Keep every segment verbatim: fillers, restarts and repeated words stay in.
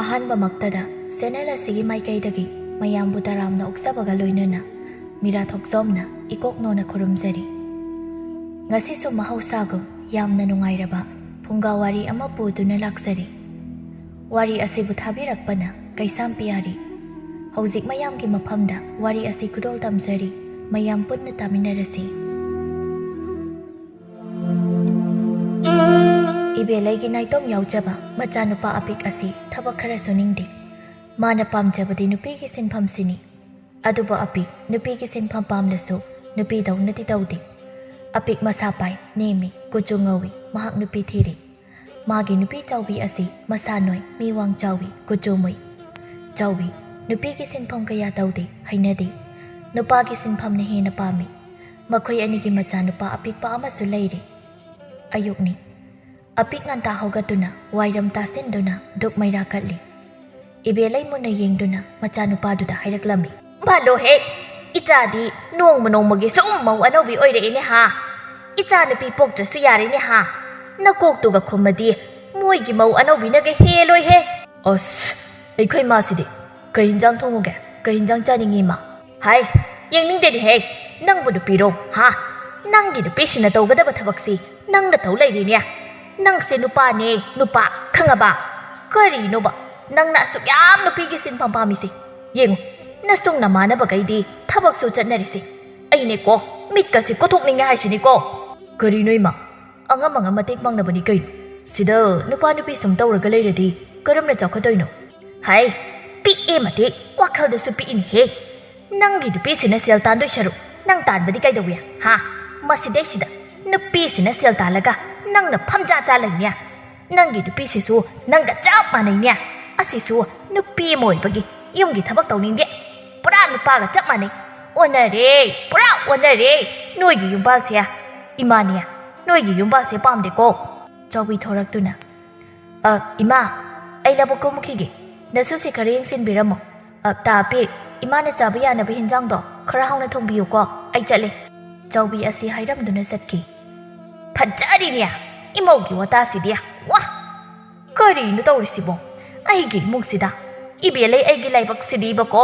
ꯑꯍꯥꯟꯕꯃꯛꯇꯗ channel ꯑꯁꯤꯒꯤ ꯃꯥꯏꯀꯩꯗꯒꯤ ꯃꯌꯥꯝꯕꯨ ꯇꯔꯥꯝꯅ ꯑꯣꯛꯆꯕꯒ ꯂꯣꯏꯅꯅ ꯃꯤꯔꯥ ꯊꯣꯛꯆꯣꯝꯅ ꯏꯀꯣꯛꯅꯣꯅ ꯈꯨꯔꯨꯝꯖꯔꯤ꯫ ꯉꯁꯤꯁꯨ ꯃꯍꯧꯁꯥꯒꯨꯝ ꯌꯥꯝꯅ ꯅꯨꯡꯉꯥꯏꯔꯕ ꯐꯨꯡꯒꯥ ꯋꯥꯔꯤ ꯑꯃ ꯄꯨꯗꯨꯅ ꯂꯥꯛꯆꯔꯤ꯫ ꯋꯥꯔꯤ ꯑꯁꯤꯕꯨ ꯊꯥꯕꯤꯔꯛꯄꯅ ꯀꯩꯁꯥꯝ ꯄꯤꯌꯥꯔꯤ꯫ ꯍꯧꯖꯤꯛ ꯃꯌꯥꯝꯒꯤ ꯃꯐꯝꯗ ꯋꯥꯔꯤ ꯑꯁꯤ ꯈꯨꯗꯣꯜ ꯇꯝꯖꯔꯤ꯫ ꯃꯌꯥꯝ ꯄꯨꯟꯅ ꯇꯥꯃꯤꯟꯅꯔꯁꯤ꯫ ꯏꯕꯦꯂꯩꯒꯤ ꯅꯥꯏꯇꯣꯝ ꯌꯥꯎꯖꯕ ꯃꯆꯥꯅꯨꯄꯥ ꯑꯄꯤꯛ ꯑꯁꯤ ꯊꯕꯛ ꯈꯔ ꯁꯨꯅꯤꯡꯗꯦ꯫ ꯃꯥꯅ ꯄꯥꯝꯖꯕꯗꯤ ꯅꯨꯄꯤꯒꯤ ꯁꯤꯟꯐꯝꯁꯤꯅꯤ꯫ ꯑꯗꯨꯕꯨ ꯑꯄꯤꯛ ꯅꯨꯄꯤꯒꯤ ꯁꯤꯟꯐꯝ ꯄꯥꯝꯂꯁꯨ ꯅꯨꯄꯤꯗꯧꯅꯗꯤ ꯇꯧꯗꯦ꯫ ꯑꯄꯤꯛ ꯃꯁꯥ ꯄꯥꯏ, ꯅꯦꯝꯃꯤ, ꯀꯨꯆꯨ ꯉꯧꯏ, ꯃꯍꯥꯛ ꯅꯨꯄꯤ ꯊꯤꯔꯦ꯫ ꯃꯥꯒꯤ ꯅꯨꯄꯤ ꯆꯥꯎꯕꯤ ꯑꯁꯤ ꯃꯁꯥ ꯅꯣꯏ, ꯃꯤ ꯋꯥꯡ ꯆꯥꯎꯏ, ꯀꯨꯆꯨ ꯃꯨꯏ꯫ ꯆꯥꯎꯕꯤ ꯅꯨꯄꯤꯒꯤ ꯁꯤꯟꯐꯝ ꯀꯌꯥ ꯇꯧꯗꯦ, ꯍꯩꯅꯗꯦ꯫ ꯅꯨꯄꯥꯒꯤ ꯁꯤꯟꯐꯝꯅ ꯍꯦꯟꯅ ꯄꯥꯝꯃꯤ꯫ ꯃꯈꯣꯏ ꯑꯅꯤꯒꯤ ꯃꯆꯥꯅꯨꯄꯥ ꯑꯄꯤꯛꯄ ꯑꯃꯁꯨ ꯂꯩꯔꯦ꯫ ꯑꯌꯨꯛꯅꯤ꯫ ꯑꯄꯤꯛ ꯉꯟꯇꯥ ꯍꯧꯒꯠꯇꯨꯅ ꯋꯥꯏꯔꯝ ꯇꯥꯁꯤꯟꯗꯨꯅ ꯙꯨꯞ ꯃꯩꯔꯥ ꯀꯠꯂꯤ꯫ ꯏꯕꯦꯂꯩ ꯃꯨꯟꯅ ꯌꯦꯡꯗꯨꯅ ꯃꯆꯥꯅꯨꯄꯥꯗꯨꯗ ꯍꯥꯏꯔꯛꯂꯝꯃꯤ, "ꯚꯥꯂꯣ ꯍꯦ, ꯏꯆꯥꯗꯤ ꯅꯣꯡꯃ ꯅꯣꯡꯃꯒꯤ ꯁꯨꯝ ꯃꯧ ꯑꯅꯧꯕꯤ ꯑꯣꯏꯔꯛꯏꯅꯦ ꯍꯥ? ꯏꯆꯥ ꯅꯨꯄꯤ ꯄꯣꯛꯇ꯭ꯔꯁꯨ ꯌꯥꯔꯦꯅꯦ ꯍꯥ? ꯅꯀꯣꯛꯇꯨꯒ ꯈꯨꯝꯃꯗꯤ ꯃꯣꯏꯒꯤ ꯃꯧ ꯑꯅꯧꯕꯤꯅꯒ ꯍꯦꯜꯂꯣꯏꯍꯦ!" ꯑꯁ, ꯑꯩꯈꯣꯏ ꯃꯥꯁꯤꯗꯤ ꯀꯩ ꯍꯤꯟꯖꯥꯡ ꯊꯣꯡꯉꯨꯒꯦ? ꯀꯩ ꯍꯤꯟꯖꯥꯡ ꯆꯥꯅꯤꯡꯉꯤ, ꯏꯃꯥ? ꯍꯥꯏ, ꯌꯦꯡꯅꯤꯡꯗꯦꯅꯦꯍꯦ, ꯅꯪꯕꯨ ꯅꯨꯄꯤꯔꯣ, ꯍꯥ? ꯅꯪꯒꯤ ꯅꯨꯄꯤꯁꯤꯡꯅ ꯇꯧꯒꯗꯕ ꯊꯕꯛꯁꯤ ꯅꯪꯅ ꯇꯧ ꯂꯩꯔꯤꯅꯦ꯫ ꯅꯪꯁꯦ ꯅꯨꯄꯥꯅꯦ, ꯅꯨꯄꯥ, ꯈꯪꯉꯕ? ꯀꯔꯤꯅꯣꯕ ꯅꯪꯅ ꯑꯁꯨꯛ ꯌꯥꯝ ꯅꯨꯄꯤꯒꯤ ꯁꯤꯟꯐꯝ ꯄꯥꯝꯃꯤꯁꯦ? ꯌꯦꯡꯉꯨ, ꯅꯁꯨꯡ ꯅꯃꯥꯟꯅꯕꯈꯩꯗꯤ ꯊꯕꯛꯁꯨ ꯆꯠꯅꯔꯤꯁꯦ꯫ ꯑꯩꯅꯦꯀꯣ, ꯃꯤꯠꯀꯁꯤ ꯀꯣꯊꯣꯛꯅꯤꯡꯉꯦ ꯍꯥꯏꯁꯤꯅꯤꯀꯣ꯫ ꯀꯔꯤꯅꯣ, ꯏꯃꯥ? ꯑꯉꯝ ꯑꯉꯝ ꯃꯇꯦꯡ ꯄꯥꯡꯅꯕꯅꯤ ꯀꯩꯅꯣ꯫ ꯁꯤꯗ ꯅꯨꯄꯥ ꯅꯨꯄꯤ ꯁꯨꯝ ꯇꯧꯔꯒ ꯂꯩꯔꯗꯤ ꯀꯔꯝꯅ ꯆꯥꯎꯈꯠꯇꯣꯏꯅꯣ? ꯍꯥꯏ, ꯄꯤꯛꯑꯦ ꯃꯇꯦꯛ, ꯋꯥꯈꯜꯗꯁꯨ ꯄꯤꯛꯏꯅꯦꯍꯦ꯫ ꯅꯪꯒꯤ ꯅꯨꯄꯤꯁꯤꯅ ꯁꯦꯜ ꯇꯥꯟꯗꯣꯏ ꯁꯔꯨꯛ ꯅꯪ ꯇꯥꯟꯕꯗꯤ ꯀꯩꯗꯧꯏ, ꯍꯥ? ꯃꯁꯤꯗꯩꯁꯤꯗ ꯅꯨꯄꯤꯁꯤꯅ ꯁꯦꯜ ꯇꯥꯜꯂꯒ ꯅꯪꯅ ꯐꯝꯖꯥ ꯆꯥ ꯂꯩꯅꯦ꯫ ꯅꯪꯒꯤ ꯅꯨꯄꯤꯁꯤꯁꯨ ꯅꯪꯒ ꯆꯞ ꯃꯥꯟꯅꯩꯅꯦ꯫ ꯑꯁꯤꯁꯨ ꯅꯨꯄꯤ ꯑꯃ ꯑꯣꯏꯕꯒꯤ ꯌꯨꯝꯒꯤ ꯊꯕꯛ ꯇꯧꯅꯤꯡꯗꯦ꯫ ꯄꯨꯔꯥ ꯅꯨꯄꯥꯒ ꯆꯞ ꯃꯥꯟꯅꯩ꯫ ꯑꯣꯟꯅꯔꯦ, ꯄꯨꯔꯥ ꯑꯣꯟꯅꯔꯦ ꯅꯣꯏꯒꯤ ꯌꯨꯝꯕꯥꯜꯁꯦ꯫ ꯏꯃꯥꯅꯦ, ꯅꯣꯏꯒꯤ ꯌꯨꯝꯕꯥꯜꯁꯦ ꯄꯥꯝꯗꯦꯀꯣ꯫ ꯆꯥꯎꯕꯤ ꯊꯣꯔꯛꯇꯨꯅ, "ꯑ, ꯏꯃꯥ, ꯑꯩ ꯂꯧꯕꯨꯛ ꯀꯨꯝꯈꯤꯒꯦ꯫ ꯅꯁꯨꯁꯤ ꯈꯔ ꯌꯦꯡꯁꯤꯟꯕꯤꯔꯝꯃꯣ꯫ ꯑ, ꯇꯥ ꯑꯄꯤꯛ, ꯏꯃꯥꯅ ꯆꯥꯕ ꯌꯥꯅꯕ ꯍꯤꯟꯖꯥꯡꯗꯣ ꯈꯔ ꯍꯥꯎꯅ ꯊꯣꯡꯕꯤꯌꯨꯀꯣ, ꯑꯩ ꯆꯠꯂꯦ꯫" ꯆꯥꯎꯕꯤ ꯑꯁꯤ ꯍꯥꯏꯔꯝꯗꯨꯅ ꯆꯠꯈꯤ꯫ ꯐꯖꯔꯤꯅꯦ ꯏꯃꯧꯒꯤ ꯋꯥꯇꯥꯁꯤꯗꯤ꯫ ꯋꯥ! ꯀꯔꯤꯅꯣ ꯇꯧꯔꯤꯁꯤꯕꯣ? ꯑꯩꯒꯤ ꯏꯃꯨꯡꯁꯤꯗ ꯏꯕꯦꯜꯂꯩ ꯑꯩꯒꯤ ꯂꯥꯏꯕꯛ ꯁꯤꯗꯤꯕꯀꯣ꯫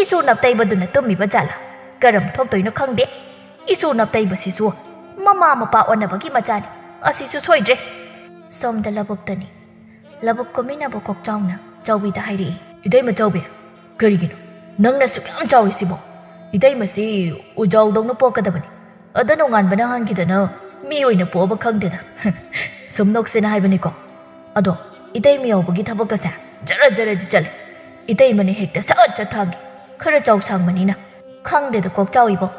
ꯏꯁꯨ ꯅꯞꯇꯩꯕꯗꯨꯅ ꯇꯨꯝꯃꯤꯕ ꯖꯥꯠꯂꯥ? ꯀꯔꯝ ꯊꯣꯛꯇꯣꯏꯅꯣ ꯈꯪꯗꯦ꯫ ꯏꯁꯨ ꯅꯞꯇꯩꯕꯁꯤꯁꯨ ꯃꯃꯥ ꯃꯄꯥ ꯑꯣꯟꯅꯕꯒꯤ ꯃꯆꯥꯅꯤ꯫ ꯑꯁꯤꯁꯨ ꯁꯣꯏꯗ꯭ꯔꯦ꯫ ꯁꯣꯝꯗ ꯂꯧꯕꯨꯛꯇꯅꯤ꯫ ꯂꯧꯕꯨꯛ ꯀꯨꯝꯃꯤꯟꯅꯕ ꯀꯣꯛꯆꯥꯎꯅ ꯆꯥꯎꯕꯤꯗ ꯍꯥꯏꯔꯛꯏ꯫ "ꯏꯇꯩꯃ ꯆꯥꯎꯕꯤ, ꯀꯔꯤꯒꯤꯅꯣ ꯅꯪꯅ ꯑꯁꯨꯛ ꯌꯥꯝ ꯆꯥꯎꯔꯤꯁꯤꯕꯣ? ꯏꯇꯩꯃꯁꯤ ꯎꯖꯥꯎꯗꯧꯅ ꯄꯣꯛꯀꯗꯕꯅꯤ꯫ ꯑꯗ ꯅꯣꯡꯉꯥꯟꯕꯅ ꯍꯥꯟꯈꯤꯗꯅ ꯃꯤ ꯑꯣꯏꯅ ꯄꯣꯛꯑꯕ ꯈꯪꯗꯦꯗ꯫ ꯁꯨꯝ ꯅꯣꯛꯁꯦꯅ ꯍꯥꯏꯕꯅꯤꯀꯣ꯫ ꯑꯗꯣ ꯏꯇꯩꯃ ꯌꯥꯎꯕꯒꯤ ꯊꯕꯛꯀꯁꯦ ꯖꯔ ꯖꯔꯗꯤ ꯆꯠꯂꯦ꯫ ꯏꯇꯩꯃꯅ ꯍꯦꯛꯇ ꯁꯠ ꯆꯠꯊꯥꯡꯒꯤ, ꯈꯔ ꯆꯥꯎ ꯁꯥꯡꯕꯅꯤꯅ꯫ ꯈꯪꯗꯦꯗ ꯀꯣꯛꯆꯥꯎ ꯏꯕꯣ,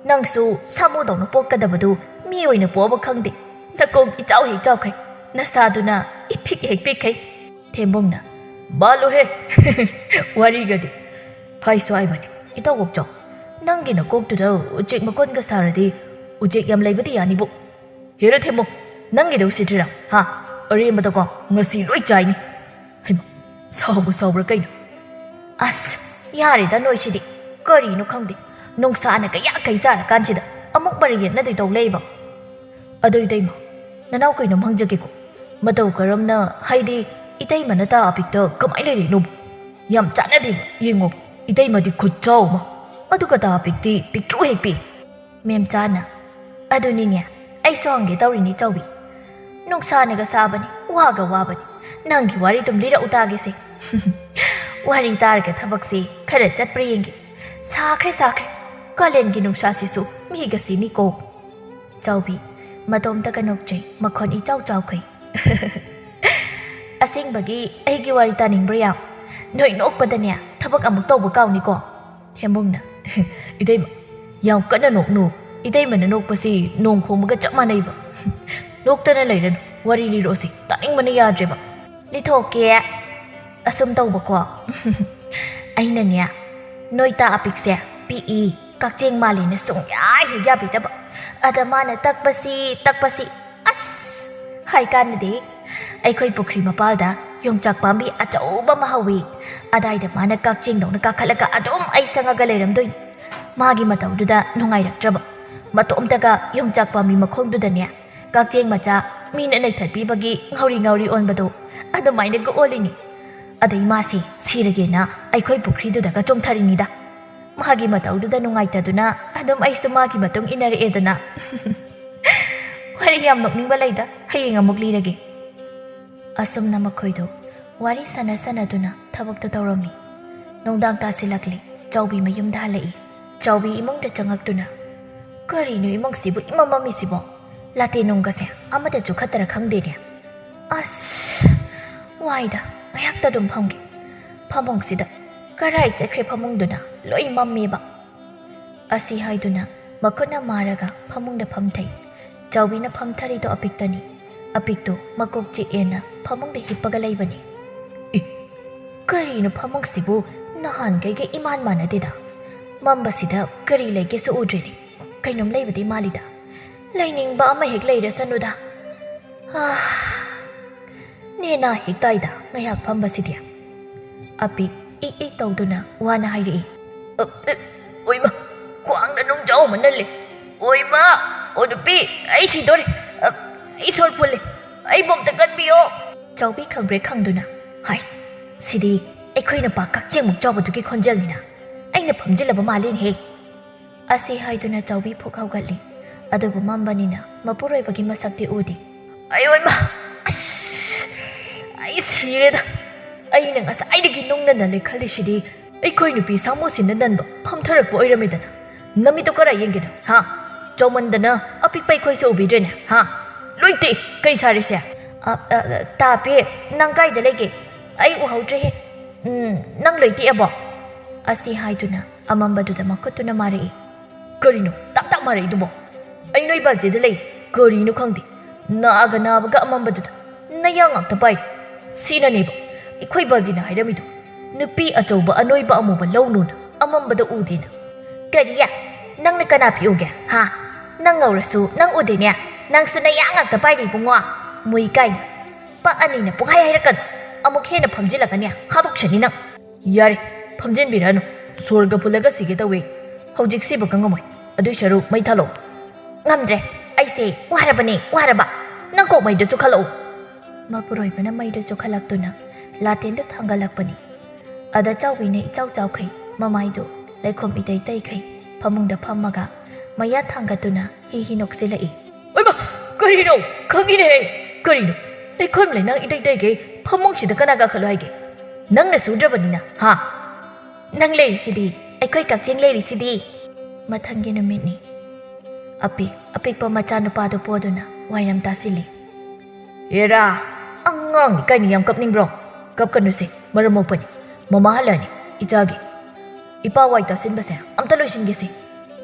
ꯅꯪꯁꯨ ꯁꯥꯃꯨꯗꯧꯅ ꯄꯣꯛꯀꯗꯕꯗꯨ ꯃꯤ ꯑꯣꯏꯅ ꯄꯣꯛꯑꯕ ꯈꯪꯗꯦ꯫ ꯅꯀꯣꯛ ꯏꯆꯥꯎ ꯍꯦꯛ ꯆꯥꯎꯈꯩ, ꯅꯁꯥꯗꯨꯅ ꯏꯄꯤꯛ ꯍꯦꯛ ꯄꯤꯛꯈꯩ꯫" ꯊꯦꯝꯕꯨꯡꯅ, "ꯕꯥꯂꯣꯍꯦ, ꯋꯥꯔꯤꯒꯗꯤ꯫ ꯐꯩꯁꯨ ꯍꯥꯏꯕꯅꯤ, ꯏꯇꯧ ꯀꯣꯛꯆꯥꯎ, ꯅꯪꯒꯤ ꯅꯀꯣꯛꯇꯨꯗ ꯎꯆꯦꯛ ꯃꯀꯣꯟꯒ ꯁꯥꯔꯗꯤ ꯎꯆꯦꯛ ꯌꯥꯝ ꯂꯩꯕꯗꯤ ꯌꯥꯅꯤꯕꯨ꯫ ꯍꯦꯔꯥ ꯊꯦꯝꯕꯨꯡ, ꯅꯪꯒꯤꯗꯣ ꯎꯁꯤꯠꯇ꯭ꯔꯤꯔꯥ? ꯍꯥ? ꯑꯔꯦꯝꯕꯗꯀꯣ ꯉꯁꯤ ꯂꯣꯏ ꯆꯥꯏꯅꯤ꯫ ꯍꯩꯃꯥ, ꯁꯥꯎꯕꯨ ꯁꯥꯎꯕ꯭ꯔꯥ ꯀꯩꯅꯣ?" "ꯑꯁ, ꯌꯥꯔꯦꯗ ꯅꯣꯏꯁꯤꯗꯤ꯫ ꯀꯔꯤꯅꯣ ꯈꯪꯗꯦ, ꯅꯨꯡꯁꯥꯅ ꯀꯌꯥ ꯀꯩ ꯆꯥꯔꯀꯥꯟꯁꯤꯗ ꯑꯃꯨꯛ ꯃꯔꯩ ꯌꯦꯠꯅꯗꯣꯏ ꯇꯧ ꯂꯩꯕ꯫ ꯑꯗꯣ ꯏꯇꯩꯃ, ꯅꯅꯥꯎ ꯀꯩꯅꯣꯝ ꯍꯪꯖꯒꯦꯀꯣ꯫ ꯃꯇꯧ ꯀꯔꯝꯅ, ꯍꯥꯏꯗꯤ ꯏꯇꯩꯃ ꯅꯇꯥ ꯑꯄꯤꯛꯇ ꯀꯃꯥꯏ ꯂꯩꯔꯛꯏꯅꯣꯕ? ꯌꯥꯝ ꯆꯥꯟꯅꯗꯦꯕ, ꯌꯦꯡꯉꯣꯕ, ꯏꯇꯩꯃꯗꯤ ꯈꯨꯠ ꯆꯥꯎ ꯑꯃ, ꯑꯗꯨꯒ ꯇꯥ ꯑꯄꯤꯛꯇꯤ ꯄꯤꯛꯇ꯭ꯔꯨ ꯍꯦꯛ ꯄꯤꯛꯏ꯫" ꯃꯦꯝꯆꯥꯅ, "ꯑꯗꯨꯅꯤꯅꯦ, ꯑꯩꯁꯨ ꯍꯪꯒꯦ ꯇꯧꯔꯤꯅꯤ ꯆꯥꯎꯕꯤ꯫ ꯅꯨꯡꯁꯥꯅꯒ ꯁꯥꯕꯅꯤ, ꯋꯥꯒ ꯋꯥꯕꯅꯤ꯫ ꯅꯪꯒꯤ ꯋꯥꯔꯤ ꯑꯗꯨꯝ ꯂꯤꯔꯛꯎ ꯇꯥꯒꯦꯁꯦ꯫" "ꯋꯥꯔꯤ ꯇꯥꯔꯒ ꯊꯕꯛꯁꯦ ꯈꯔ ꯆꯠꯄ꯭ꯔꯥ ꯌꯦꯡꯒꯦ꯫ ꯁꯥꯈ꯭ꯔꯦ, ꯁꯥꯈ꯭ꯔꯦ꯫ ꯀꯥꯂꯦꯟꯒꯤ ꯅꯨꯡꯁꯥꯁꯤꯁꯨ ꯃꯤꯒ ꯁꯤꯅꯤꯀꯣ꯫" ꯆꯥꯎꯕꯤ ꯃꯇꯣꯝꯇꯒ ꯅꯣꯛꯆꯩ, ꯃꯈꯣꯟ ꯏꯆꯥꯎ ꯆꯥꯎꯈꯩ꯫ "ꯑꯁꯦꯡꯕꯒꯤ ꯑꯩꯒꯤ ꯋꯥꯔꯤ ꯇꯥꯅꯤꯡꯕ꯭ꯔꯥ ꯌꯥꯝ? ꯅꯣꯏ ꯅꯣꯛꯄꯗꯅꯦ ꯊꯕꯛ ꯑꯃꯨꯛ ꯇꯧꯕ ꯀꯥꯎꯅꯤꯀꯣ꯫" ꯊꯦꯝꯕꯨꯡꯅ, "ꯏꯇꯩꯃ, ꯌꯥꯝ ꯀꯟꯅ ꯅꯣꯛꯅꯨ꯫ ꯏꯇꯩꯃꯅ ꯅꯣꯛꯄꯁꯤ ꯅꯣꯡ ꯈꯣꯡꯕꯒ ꯆꯞ ꯃꯥꯟꯅꯩꯕ꯫ ꯅꯣꯛꯇꯅ ꯂꯩꯔꯅꯨ, ꯋꯥꯔꯤ ꯂꯤꯔꯛꯑꯣꯁꯤ, ꯇꯥꯅꯤꯡꯕꯅ ꯌꯥꯗ꯭ꯔꯦꯕ꯫" "ꯂꯤꯊꯣꯛꯀꯦ꯫ ꯑꯁꯨꯝ ꯇꯧꯕꯀꯣ꯫" ꯑꯩꯅꯅꯦ, ꯅꯣꯏ ꯇꯥ ꯑꯄꯤꯛꯁꯦ ꯄꯤꯛꯏ, ꯀꯛꯆꯦꯡ ꯃꯥꯜꯂꯤꯅ ꯁꯨꯡꯌꯥ ꯍꯦꯛ ꯌꯥꯕꯤꯗꯕ꯫ ꯑꯗ ꯃꯥꯅ ꯇꯛꯄꯁꯤ, ꯇꯛꯄꯁꯤ, ꯑꯁ! ꯍꯥꯏ ꯀꯥꯟꯅꯗꯦ꯫ ꯑꯩꯈꯣꯏ ꯄꯨꯈ꯭ꯔꯤ ꯃꯄꯥꯜꯗ ꯌꯣꯡꯆꯥꯛ ꯄꯥꯝꯕꯤ ꯑꯆꯧꯕ ꯑꯃ ꯍꯧꯋꯤ꯫ ꯑꯗꯥꯏꯗ ꯃꯥꯅ ꯀꯛꯆꯦꯡꯗꯧꯅ ꯀꯥꯈꯠꯂꯒ ꯑꯗꯨꯝ ꯑꯩ ꯁꯪꯉꯒ ꯂꯩꯔꯝꯗꯣꯏꯅꯤ꯫ ꯃꯥꯒꯤ ꯃꯇꯧꯗꯨꯗ ꯅꯨꯡꯉꯥꯏꯔꯛꯇ꯭ꯔꯕ꯫ ꯃꯇꯣꯝꯇꯒ ꯌꯣꯡꯆꯥꯛ ꯄꯥꯝꯕꯤ ꯃꯈꯣꯡꯗꯨꯗꯅꯦ, ꯀꯛꯆꯦꯡ ꯃꯆꯥ ꯃꯤꯅ ꯅꯩꯊꯠꯄꯤꯕꯒꯤ ꯉꯥꯎꯔꯤ ꯉꯥꯎꯔꯤ ꯑꯣꯟꯕꯗꯣ, ꯑꯗꯨꯃꯥꯏꯅꯒ ꯑꯣꯜꯂꯤꯅꯤ꯫ ꯑꯗꯩ ꯃꯥꯁꯦ ꯁꯤꯔꯒꯦꯅ ꯑꯩꯈꯣꯏ ꯄꯨꯈ꯭ꯔꯤꯗꯨꯗꯒ ꯆꯣꯡꯊꯔꯤꯅꯤꯗ꯫ ꯃꯥꯒꯤ ꯃꯇꯧꯗꯨꯗ ꯅꯨꯡꯉꯥꯏꯇꯗꯨꯅ ꯑꯗꯨꯝ ꯑꯩꯁꯨ ꯃꯥꯒꯤ ꯃꯇꯨꯡ ꯏꯟꯅꯔꯛꯑꯦꯗꯅ꯫ ꯋꯥꯔꯤ ꯌꯥꯝ ꯅꯣꯛꯅꯤꯡꯕ ꯂꯩꯗ, ꯍꯌꯦꯡ ꯑꯃꯨꯛ ꯂꯤꯔꯒꯦ꯫ ꯑꯁꯨꯝꯅ ꯃꯈꯣꯏꯗꯣ ꯋꯥꯔꯤ ꯁꯥꯟꯅ ꯁꯥꯟꯅꯗꯨꯅ ꯊꯕꯛꯇꯣ ꯇꯧꯔꯝꯃꯤ꯫ ꯅꯨꯡꯗꯥꯡ ꯇꯥꯁꯤꯜꯂꯛꯂꯦ꯫ ꯆꯥꯎꯕꯤ ꯃꯌꯨꯝꯗ ꯍꯜꯂꯛꯏ꯫ ꯆꯥꯎꯕꯤ ꯏꯃꯨꯡꯗ ꯆꯪꯉꯛꯇꯨꯅ, "ꯀꯔꯤꯅꯣ ꯏꯃꯨꯡꯁꯤꯕꯨ ꯏꯃꯝ ꯃꯝꯃꯤꯁꯤꯕꯣ? ꯂꯥꯇꯦꯟ ꯅꯨꯡꯒꯁꯦ ꯑꯃꯗ ꯆꯨꯈꯠꯇꯔ ꯈꯪꯗꯦꯅꯦ꯫ ꯑꯁ, ꯋꯥꯏꯗ, ꯉꯥꯏꯍꯥꯛꯇ ꯑꯗꯨꯝ ꯐꯝꯒꯦ꯫ ꯐꯃꯨꯡꯁꯤꯗ ꯀꯔꯥꯏ ꯆꯠꯈ꯭ꯔꯦ ꯐꯃꯨꯡꯗꯨꯅ? ꯂꯣꯏ ꯃꯝꯃꯦꯕ꯫" ꯑꯁꯤ ꯍꯥꯏꯗꯨꯅ ꯃꯈꯨꯠꯅ ꯃꯥꯔꯒ ꯐꯃꯨꯡꯗ ꯐꯝꯊꯩ꯫ ꯆꯥꯎꯕꯤꯅ ꯐꯝꯊꯔꯤꯗꯣ ꯑꯄꯤꯛꯇꯅꯤ꯫ ꯑꯄꯤꯛꯇꯣ ꯃꯀꯣꯛ ꯆꯤꯛꯑꯦꯅ ꯐꯃꯨꯡꯗ ꯍꯤꯞꯄꯒ ꯂꯩꯕꯅꯤ꯫ "ꯏ, ꯀꯔꯤꯅꯣ ꯐꯃꯨꯡꯁꯤꯕꯨ ꯅꯍꯥꯟꯈꯩꯒ ꯏꯃꯥꯟ ꯃꯥꯟꯅꯗꯦꯗ? ꯃꯝꯕꯁꯤꯗ ꯀꯔꯤ ꯂꯩꯒꯦꯁꯨ ꯎꯗ꯭ꯔꯤꯅꯦ꯫ ꯀꯩꯅꯣꯝ ꯂꯩꯕꯗꯤ ꯃꯥꯜꯂꯤꯗ꯫ ꯂꯩꯅꯤꯡꯕ ꯑꯃ ꯍꯦꯛ ꯂꯩꯔꯁꯅꯨꯗ꯫ ꯑꯥ, ꯅꯦꯅꯥ ꯍꯦꯛ ꯇꯥꯏꯗ ꯉꯥꯏꯍꯥꯛ ꯐꯝꯕꯁꯤꯗꯤ꯫" ꯑꯄꯤꯛ ꯏꯛ ꯏꯛ ꯇꯧꯗꯨꯅ ꯋꯥꯅ ꯍꯥꯏꯔꯛꯏ꯫ "ꯑ, ꯑ, ꯑꯣꯏꯃ, ꯈ꯭ꯋꯥꯡꯗ ꯅꯨꯡꯖꯥꯎ ꯑꯃ ꯅꯜꯂꯦ꯫ ꯑꯣꯏꯃ, ꯑꯣ ꯅꯨꯄꯤ, ꯑꯩ ꯁꯤꯗꯣꯔꯦ꯫ ꯑ, ꯑꯩ ꯁꯣꯔ ꯐꯨꯜꯂꯦ꯫ ꯑꯩꯕꯨ ꯑꯝꯇ ꯀꯟꯕꯤꯌꯣ꯫" ꯆꯥꯎꯕꯤ ꯈꯪꯕ꯭ꯔꯦ ꯈꯪꯗꯨꯅ, "ꯍꯥꯏꯁ, ꯁꯤꯗꯤ ꯑꯩꯈꯣꯏ ꯅꯨꯄꯥ ꯀꯛꯆꯦꯡꯃꯨꯛ ꯆꯥꯎꯕꯗꯨꯒꯤ ꯈꯣꯟꯖꯦꯜꯅꯤꯅ꯫ ꯑꯩꯅ ꯐꯝꯖꯤꯜꯂꯕ ꯃꯥꯜꯂꯦꯅꯦꯍꯦ꯫" ꯑꯁꯤ ꯍꯥꯏꯗꯨꯅ ꯆꯥꯎꯕꯤ ꯐꯨꯛ ꯍꯧꯒꯠꯂꯤ꯫ ꯑꯗꯨꯕꯨ ꯃꯝꯕꯅꯤꯅ ꯃꯄꯨꯔꯣꯏꯕꯒꯤ ꯃꯁꯛꯇꯤ ꯎꯗꯦ꯫ "ꯑꯌꯣ ꯏꯃꯥ! ꯑꯁ! ꯑꯩ ꯁꯤꯔꯦꯗ! ꯑꯩꯅ ꯉꯁꯥꯏꯗꯒꯤ ꯅꯨꯡꯅ ꯅꯜꯂꯦ ꯈꯜꯂꯤꯁꯤꯗꯤ ꯑꯩꯈꯣꯏ ꯅꯨꯄꯤ ꯁꯥꯃꯨꯁꯤꯅ ꯅꯟꯕ ꯐꯝꯊꯔꯛꯄ ꯑꯣꯏꯔꯝꯃꯤꯗꯅ꯫ ꯅꯃꯤꯠꯇꯣ ꯀꯔꯥꯏ ꯌꯦꯡꯒꯦꯅ? ꯍꯥ? ꯆꯥꯎꯃꯟꯗꯅ ꯑꯄꯤꯛꯄ ꯑꯩꯈꯣꯏꯁꯦ ꯎꯕꯤꯗ꯭ꯔꯦꯅꯦ? ꯍꯥ? ꯂꯣꯏ ꯇꯦꯛ! ꯀꯩ ꯁꯥꯔꯤꯁꯦ?" "ꯑ, ꯑ, ꯇꯥꯄꯤ, ꯅꯪ ꯀꯥꯏꯗ ꯂꯩꯒꯦ? ꯑꯩ ꯎꯍꯧꯗ꯭ꯔꯦꯍꯦ꯫ ꯎꯝ, ꯅꯪ ꯂꯣꯏ ꯇꯦꯛꯑꯕꯣ?" ꯑꯁꯤ ꯍꯥꯏꯗꯨꯅ ꯑꯃꯝꯕꯗꯨꯗ ꯃꯈꯨꯠꯇꯨꯅ ꯃꯥꯔꯛꯏ꯫ "ꯀꯔꯤꯅꯣ ꯇꯥꯞ ꯇꯥꯞ ꯃꯥꯔꯛꯏꯗꯨꯕꯣ? ꯑꯩ ꯅꯣꯏ ꯕꯥꯖꯦꯗ ꯂꯩ꯫ ꯀꯔꯤꯅꯣ ꯈꯪꯗꯦ꯫ ꯅꯥꯒ ꯅꯥꯕꯒ ꯑꯃꯝꯕꯗꯨꯗ ꯅꯌꯥ ꯉꯥꯛꯇ ꯄꯥꯏꯔꯤ꯫ ꯁꯤꯅꯅꯦꯕ ꯑꯩꯈꯣꯏ ꯕꯥꯖꯤꯅ ꯍꯥꯏꯔꯝꯃꯤꯗꯣ, ꯅꯨꯄꯤ ꯑꯆꯧꯕ ꯑꯅꯣꯏꯕ ꯑꯃꯨꯕ ꯂꯧꯅꯨꯅ, ꯑꯃꯝꯕꯗ ꯎꯗꯦꯅ꯫" "ꯀꯔꯤ? ꯅꯪꯅ ꯀꯅꯥ ꯄꯤꯎꯒꯦ? ꯍꯥ? ꯅꯪ ꯉꯧꯔꯁꯨ ꯅꯪ ꯎꯗꯦꯅꯦ꯫ ꯅꯪꯁꯨ ꯅꯌꯥ ꯉꯥꯛꯇ ꯄꯥꯏꯔꯤ ꯏꯕꯨꯡꯉꯣ꯫ ꯃꯨꯏ ꯀꯥꯏꯅ꯫ ꯄꯛꯑꯅꯤꯅ ꯄꯨꯡꯍꯥꯏ ꯍꯥꯏꯔꯛꯀꯅꯨ꯫ ꯑꯃꯨꯛ ꯍꯦꯟꯅ ꯐꯝꯖꯤꯜꯂꯛꯀꯅꯤ꯫ ꯍꯥꯠꯇꯣꯛꯆꯅꯤ ꯅꯪ꯫" "ꯌꯥꯔꯦ, ꯐꯝꯖꯤꯟꯕꯤꯔꯅꯨ꯫ ꯁꯣꯔꯒ ꯐꯨꯜꯂꯒ ꯁꯤꯒꯦ ꯇꯧꯋꯦ꯫ ꯍꯧꯖꯤꯛ ꯁꯤꯕꯒ ꯉꯝꯃꯣꯏ꯫ ꯑꯗꯨꯏ ꯁꯔꯨꯛ ꯃꯩ ꯊꯥꯂꯣ꯫" "ꯉꯝꯗ꯭ꯔꯦ꯫ ꯑꯩꯁꯦ ꯋꯥꯔꯕꯅꯦ, ꯋꯥꯔꯕ꯫ ꯅꯪ ꯀꯣꯛ ꯃꯩꯗꯨ ꯆꯨꯈꯠꯂꯛꯎ꯫" ꯃꯄꯨꯔꯣꯏꯕꯅ ꯃꯩꯗꯨ ꯆꯨꯈꯠꯂꯛꯇꯨꯅ ꯂꯥꯇꯦꯟꯗꯨ ꯊꯥꯡꯒꯠꯂꯛꯄꯅꯤ꯫ ꯑꯗ ꯆꯥꯎꯕꯤꯅ ꯏꯆꯥꯎ ꯆꯥꯎꯈꯩ, ꯃꯃꯥꯏꯗꯨ ꯂꯩꯈꯣꯝ ꯏꯇꯩ ꯇꯩꯈꯩ, ꯐꯃꯨꯡꯗ ꯐꯝꯃꯒ ꯃꯌꯥ ꯊꯥꯡꯒꯠꯇꯨꯅ ꯍꯤ ꯍꯤ ꯅꯣꯛꯁꯤꯜꯂꯛꯏ꯫ "ꯑꯣꯏꯃ! ꯀꯔꯤꯅꯣ? ꯈꯪꯉꯤꯅꯦꯍꯦ! ꯀꯔꯤꯅꯣ? ꯂꯩꯈꯣꯝ ꯂꯩꯅꯥꯡ ꯏꯇꯩ ꯇꯩꯈꯩ ꯐꯃꯨꯡꯁꯤꯗ ꯀꯅꯥ ꯀꯥꯈꯠꯂꯣ ꯍꯥꯏꯒꯦ? ꯅꯪꯅ ꯁꯨꯗ꯭ꯔꯕꯅꯤꯅ, ꯍꯥ?" "ꯅꯪ ꯂꯩꯔꯤꯁꯤꯗꯤ, ꯑꯩꯈꯣꯏ ꯀꯛꯆꯤꯡ ꯂꯩꯔꯤꯁꯤꯗꯤ꯫" ꯃꯊꯪꯒꯤ ꯅꯨꯃꯤꯠꯅꯤ꯫ ꯑꯄꯤꯛ ꯑꯄꯤꯛꯄ ꯃꯆꯥꯅꯨꯄꯥꯗꯨ ꯄꯣꯗꯨꯅ ꯋꯥꯏꯔꯝ ꯇꯥꯁꯤꯜꯂꯤ꯫ "ꯑꯦꯔꯥ, ꯑꯉꯥꯡꯅꯤ ꯀꯥꯏꯅ ꯌꯥꯝ ꯀꯞꯅꯤꯡꯕ꯭ꯔꯣ? ꯀꯞꯀꯅꯨꯁꯦ, ꯃꯔꯝ ꯃꯣꯛꯄꯅꯤ꯫ ꯃꯃꯥ ꯍꯜꯂꯛꯑꯅꯤ, ꯏꯆꯥꯒꯤ꯫ ꯏꯄꯥ ꯋꯥꯏ ꯇꯥꯁꯤꯟꯕꯁꯦ ꯑꯝꯇ ꯂꯣꯏꯁꯤꯟꯒꯦꯁꯦ꯫"